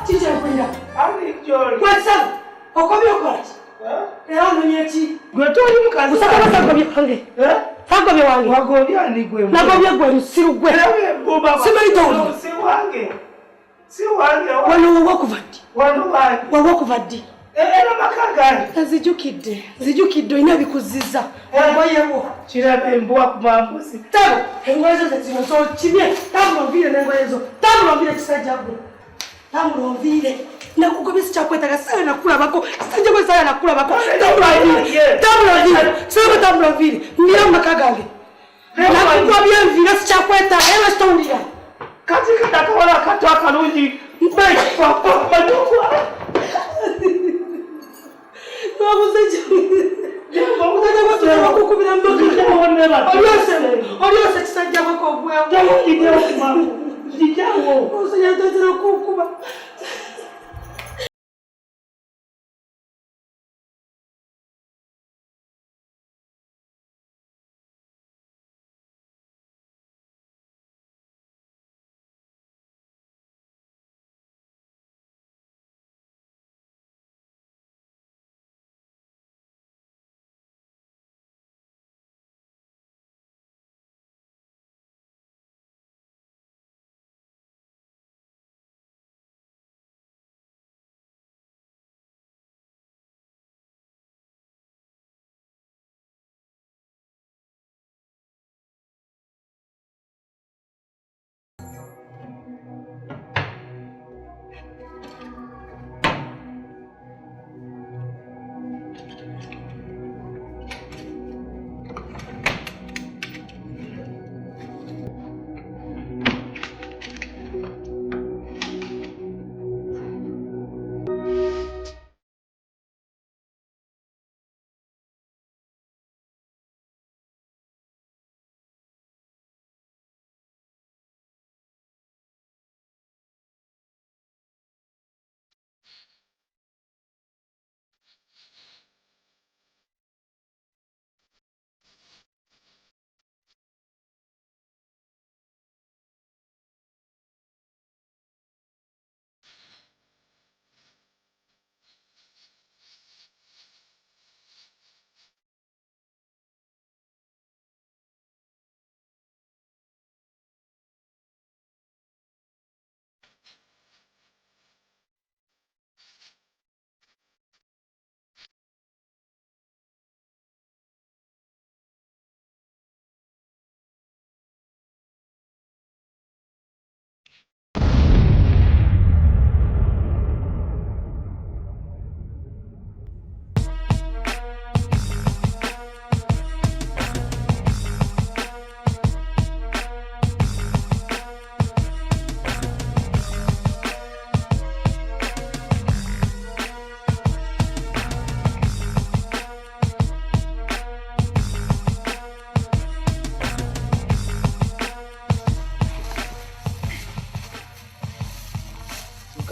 Kiki mpulira? Gwe okomye okola ki? Era ononye ki? Gwe toli mukazi. Usaka sagobye wange. Sagobye wange. Wagobye ani gwe? Nagobye gwe musiru gwe. Simanyi towulira. Si wange. Si wange. Wano wowe kuva ddi? Wano wange. Wowe kuva ddi? Era maka gange. Nzijukidde. Nzijukidde olina bikuzizza. Engoyewo. Kiraba embwa ku mambuzi. Tabo, engoye zo zino zokimye. Tambula onviire n'engoye zo. Tambula onviire kisajja gwe. Tambula onviire. Nakugobye sikyakwetaaga saala nakulabako. Kisajja gwe saala nakulabako. Tambula onviire. Tambula onviire. Sebo tambula onviire. Ngira mu maka gange. Nakugobye nviire sikyakwetaaga era sitowulira. Kati katakawala kato akalungi. Olyose kisajja gweko ogwewo. Omusajja tatera kukuba.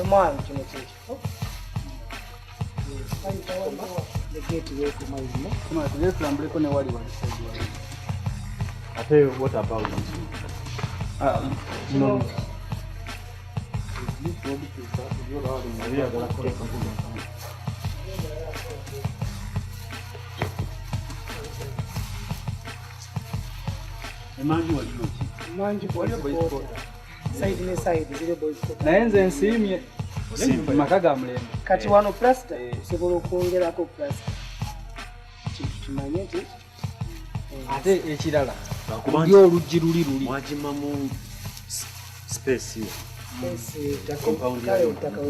Mwana kino kyekifo tulambuleko ne wali wali ate what about this? No. Emanju waliyo ki? Emanju waliyo side ne side ziri boys quarter. Naye nze nsiimye maka ga mulembe. Kati wano plaster osobola okwongerako plaster. Kintu kimanye nti ate ekirala ndi oluggi luli luli mwagimamu space yo.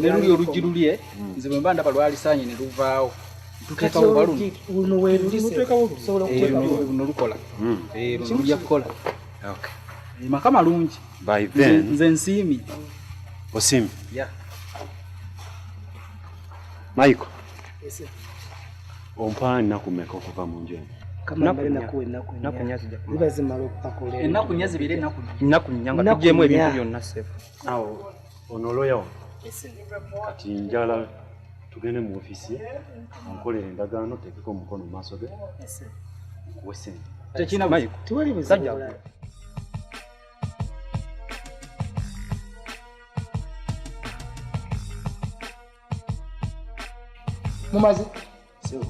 Ne luli oluggi luli nze bwe mba ndaba lwalisaanye ne luvaawo. Tuteekawo baluni. Luno weeruli osobola okuteekawo luno lukola. Luno lujja kukola. Okay. Maka malungi. By then nze nsiimye. Osiimye? Yeah. Michael. Yes sir. Ompa nnaku mmeka okuva mu nju eno? Kama mbale nakuwa ennaku nnya. Ziba zimala okupakula. Ennaku nnya zibeere ennaku nnya. Ennaku nnya nga tuggyeemu ebintu byonna ssebo. Awo ono lawyer wange. Yes sir. Kati njala tugende mu ofiisi ye onkolere endagaano oteekeko omukono mu maaso ge. Yes sir. Nkuwe ssente. Tekirina buzibu. Tewali buzibu. Mumaze? Sebo,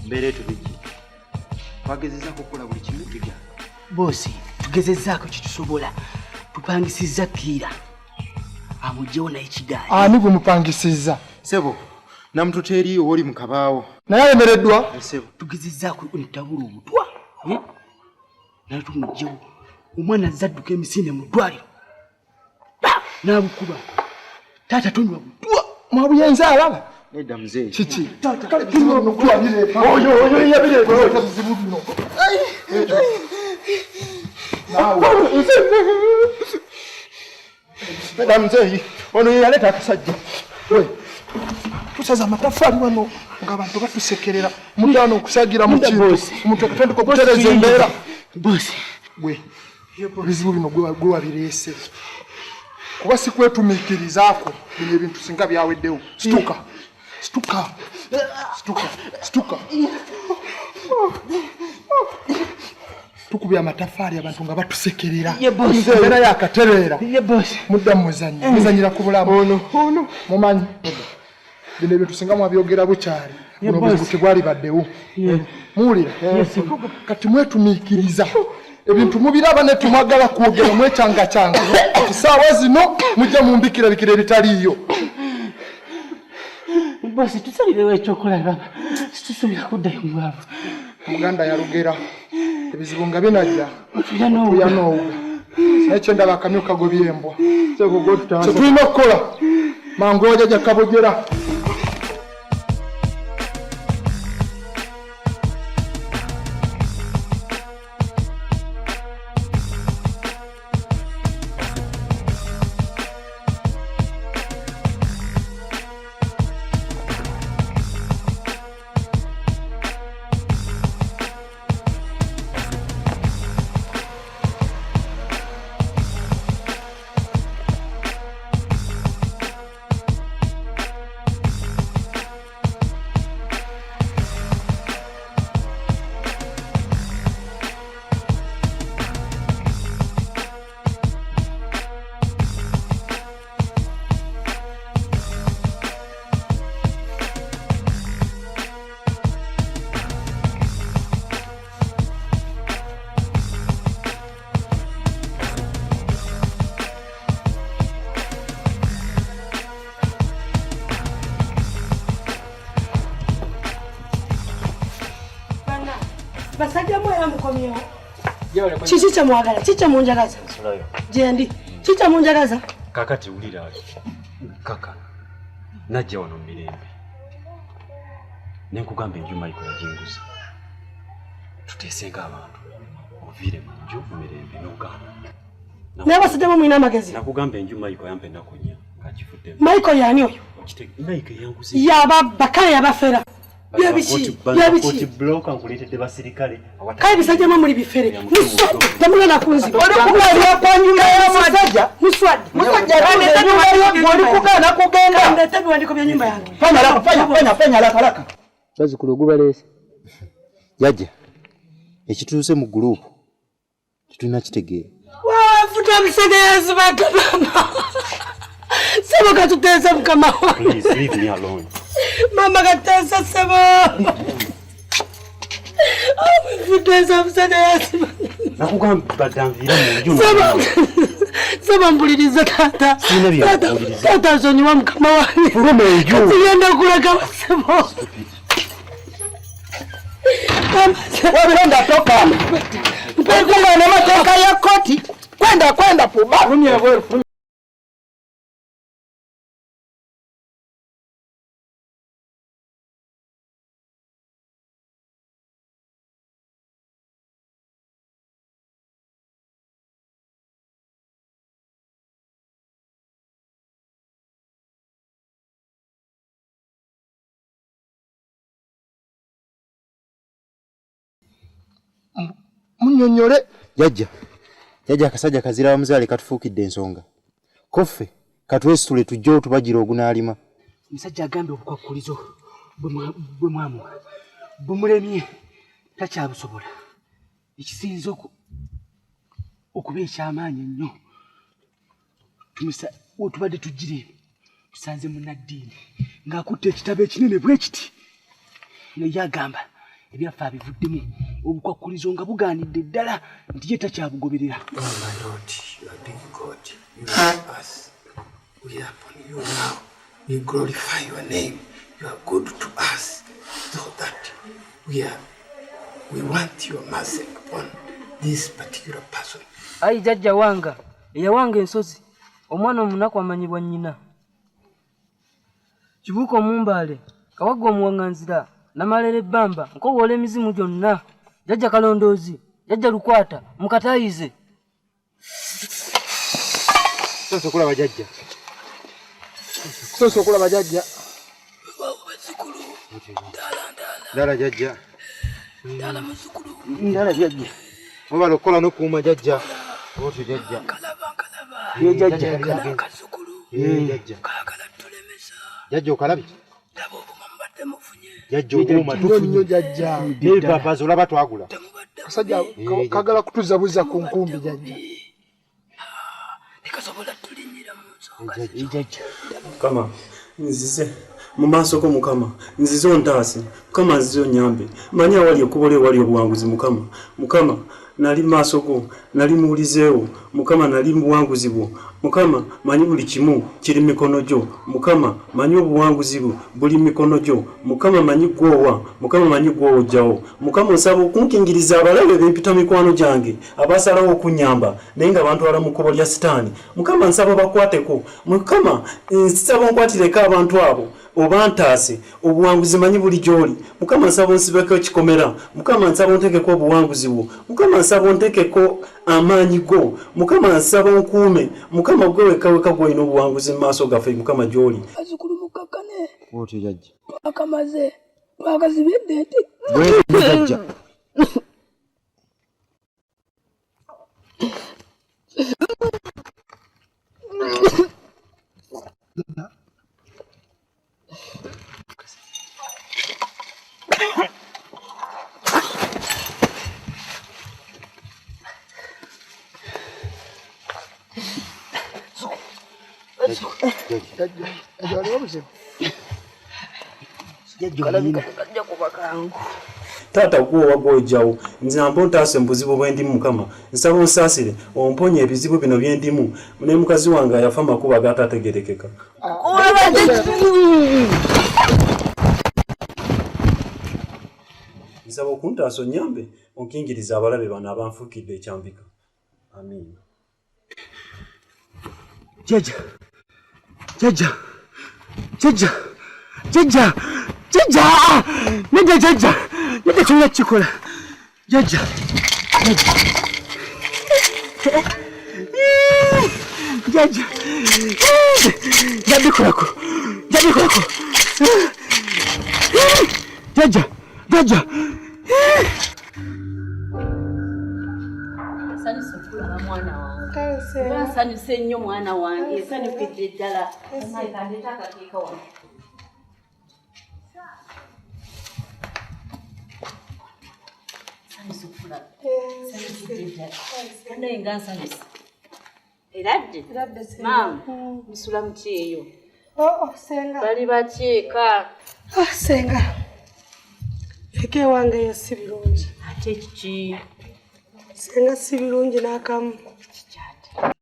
mbeera etubijje. Twagezezaako okukola buli kimu tujja. Boosi, tugezezzaako kye tusobola. Tupangisizza Kiira. Amugyewo naye kigaanyi. Ani gwe mupangisizza? Sebo, namututa eri oli mu kabaawo. Naye alemereddwa? Sebo. Tugezezzaako ntabula obutwa. Naye tumugyewo. Omwana azze adduka emisinde mu ddwaliro. N'abukuba. Taata tonywa butwa. Mwabuyenze alaba? Nedda muzeeyi. Kiki? Kale bino gwe wabireeta. Oyo oyo yabireeta bizibu bino. Naawe. Nedda muzeeyi. Ono ye yaleeta akasajja. Tusaza amataffaali wano ng'abantu batusekerera. Mutaano okusagira mu kintu. Omuntu akatandika okutereeza embeera. Boosi. Gwe. Ebizibu bino gwe wabireese. Kuba sikwetumiikirizaako bino ebintu singa byaweddewo. Situka. Situka. Situka. Situka. Tukubye amataffaali abantu nga batusekerera. Embeera yakatereera. Mudda muzannyo. Muzannyira ku bulamu. Mumanyi. Bino ebintu singa mwabyogera bukyali. Buno obuzibu tebwalibaddewo. Muwulira? Kati mwetumiikiriza. Ebintu mubiraba ne tumwagala kwogera mwekyangacanga. Essaawa zino mujja mumbikirabikira ebitaliiyo. Boosi, tusalirewo ekyokola baba. Situsuubira kuddayo mu bwavu. Omuganda yalugera. Ebizibu nga binajja. Otuya n'owuga. Naye kye ndaba akamyu kagobye embwa. Kye tulina okukola mangu ojja kabogera. Basajja mwe era mukomyewo. Kiki kye mwagala? Kiki kye munjagaza? Gyendi. Kiki kye munjagaza? Kakati wulira kaka. Najja wano mu mirembe. Ne nkugamba enju Michael yaginguza. Tuteese ng'abantu. Oviire mu nju mu mirembe n'ogaana. Naye abasajja mwe mulina amagezi. Nakugamba enju Michael yampa ennaku nnya ng'agivuddemu. Michael y'ani oyo? Michael yanguze. Yababba kale yabafera. Byabiki? Byabiki? Bloka nkuleetedde basirikale. Kale bisajja mwe muli bifere. Muswadde temugenda kunziba. Oli kugaana kwa nyumba ya musajja. Muswadde. Musajja oli kugaana kugenda. Ndeeta ebiwandiiko bya nyumba yange. Fanya haraka, fanya, fanya haraka, haraka. Bazzukulu gubaleese. Jjajja, ekituuse mu gurupu tetulina kitegeera. Wafuta omusajja yazibaka mama. Sebo katuteesa mukama wange. Please leave me alone. Mama katuteesa sebo. Futeesa omusajja yazibaka. Nakugamba dda nviira mu nju. Sebo mpuliriza taata. Sirina bya kuwuliriza. Taata nsonyiwa mukama wange. Fuluma enju. Sigenda kuleka sebo. Wabirenda toka. Mpekuma na mateeka ya koti. Kwenda kwenda puba. Fulumya ebweru. Munnyonnyole. Jjajja, jjajja akasajja kazira bamuzaale katufuukidde ensonga. Koffe katwesitule tujje otubagira ogunaalima. Omusajja agambye obukwakkulizo bwe mwamuwa bumulemye takyabusobola. Ekisinza okuba ekyamaanyi ennyo tubadde tugire Tusanze munnaddiini ng'akutte ekitabo ekinene bwe kiti, nga ye agamba ebyaffe abivuddemu, obukwakkulizo nga bugaanidde ddala nti ye takyabugoberera. Oh my Lord, you are big God. You love us. We are upon you now. We glorify your name. You are good to us, so that we want your mercy upon this particular person. Ayi jjajja wanga eyawanga ensozi, omwana omunaku amanyibwa nnyina. Kibuuka omumbaale, kawagga omuwaŋŋanzira, namalera ebbamba, nkowoola emizimu gyonna. Jjajja Kalondoozi, jjajja Lukwata, mukataayize. Soose okulaba jjajja. Soose okulaba jjajja. Ndala jjajja. Ndala muzzukulu. Ndala jjajja. Mwebale okukola n'okukuuma jjajja. Otyo jjajja. Ye jjajja. Ye jjajja. Jjajja okalabye? Jjajja obuuma tufunye. Nnyo jjajja. N'ebipapaazi olaba twagula. Kasajja kagala kutuzabuza ku nkumbi jjajja. Mukama nzize mu maaso go, Mukama nzize ontaase, Mukama nzize onyambe, manyi awali ekkubo lyo ewali obuwanguzi. Mukama, Mukama nali mu maaso go, nali muwulizeewo, Mukama nali mu buwanguzi bwo. Mukama manyi buli kimu kiri mu mikono gyo. Mukama manyi obuwanguzi bwo buli mu mikono gyo. Mukama manyi gw'owa, Mukama manyi gw'owojjawo. Mukama nsaba okunkingiriza abalabe bempita mikwano gyange abasalawo okunnyamba naye nga bantwala mu kkubo lya Sitaani. Mukama nsaba bakwateko. Mukama nsaba onkwatireko abantu abo obantaase. Obuwanguzi manyi buli gy'oli. Mukama nsaba onsibeko ekikomera. Mukama nsaba ontekeko obuwanguzi bwo. Mukama nsaba ontekeko amaanyi go. Mukama nsaba onkuume. Mukama gwe wekka wekka gw'olina obuwanguzi mu maaso gaffe, Mukama gy'oli. Bazzukulu mukakkane. Otyo jjajja. Twakamaze, twakazibye edda. Bwetyo jjajja. Jjajja waliwo obuzibu? Kajja kuba kangu. Taata gwowa gw'ojjawo, nze ampa ontaase mu buzibu bwe ndimu. Mukama nsaba onsaasire omponye ebizibu bino bye ndimu, ne mukazi wange ayafa amakubo agatategerekeka. Nsaba okuntaasa onnyambe onkingirize abalabe bano abanfuukidde ekyambika. Amiina. Jjajja, jjajja, jjajja, jjajja, jjajja, nedda jjajja, nedda kyonna kikola. Jjajja, jjajja. Jjajja, jabikolako, jabikolako. Jjajja, jjajja. Nsanyuse okulaba mwana wange. Era nsanyuse nnyo mwana wange, nsanyukidde ddala. Kandeeta akakeeka wano. Nsanyuse okulaba. Nsanyukidde ddala. Naye nga nsanyuse. Eradde? Maama, musula muki eyo? Oh, senga. Bali bakiika. Ah, senga. Eka ewange eyo si birungi. Ate kiki? Senga si birungi n'akamu.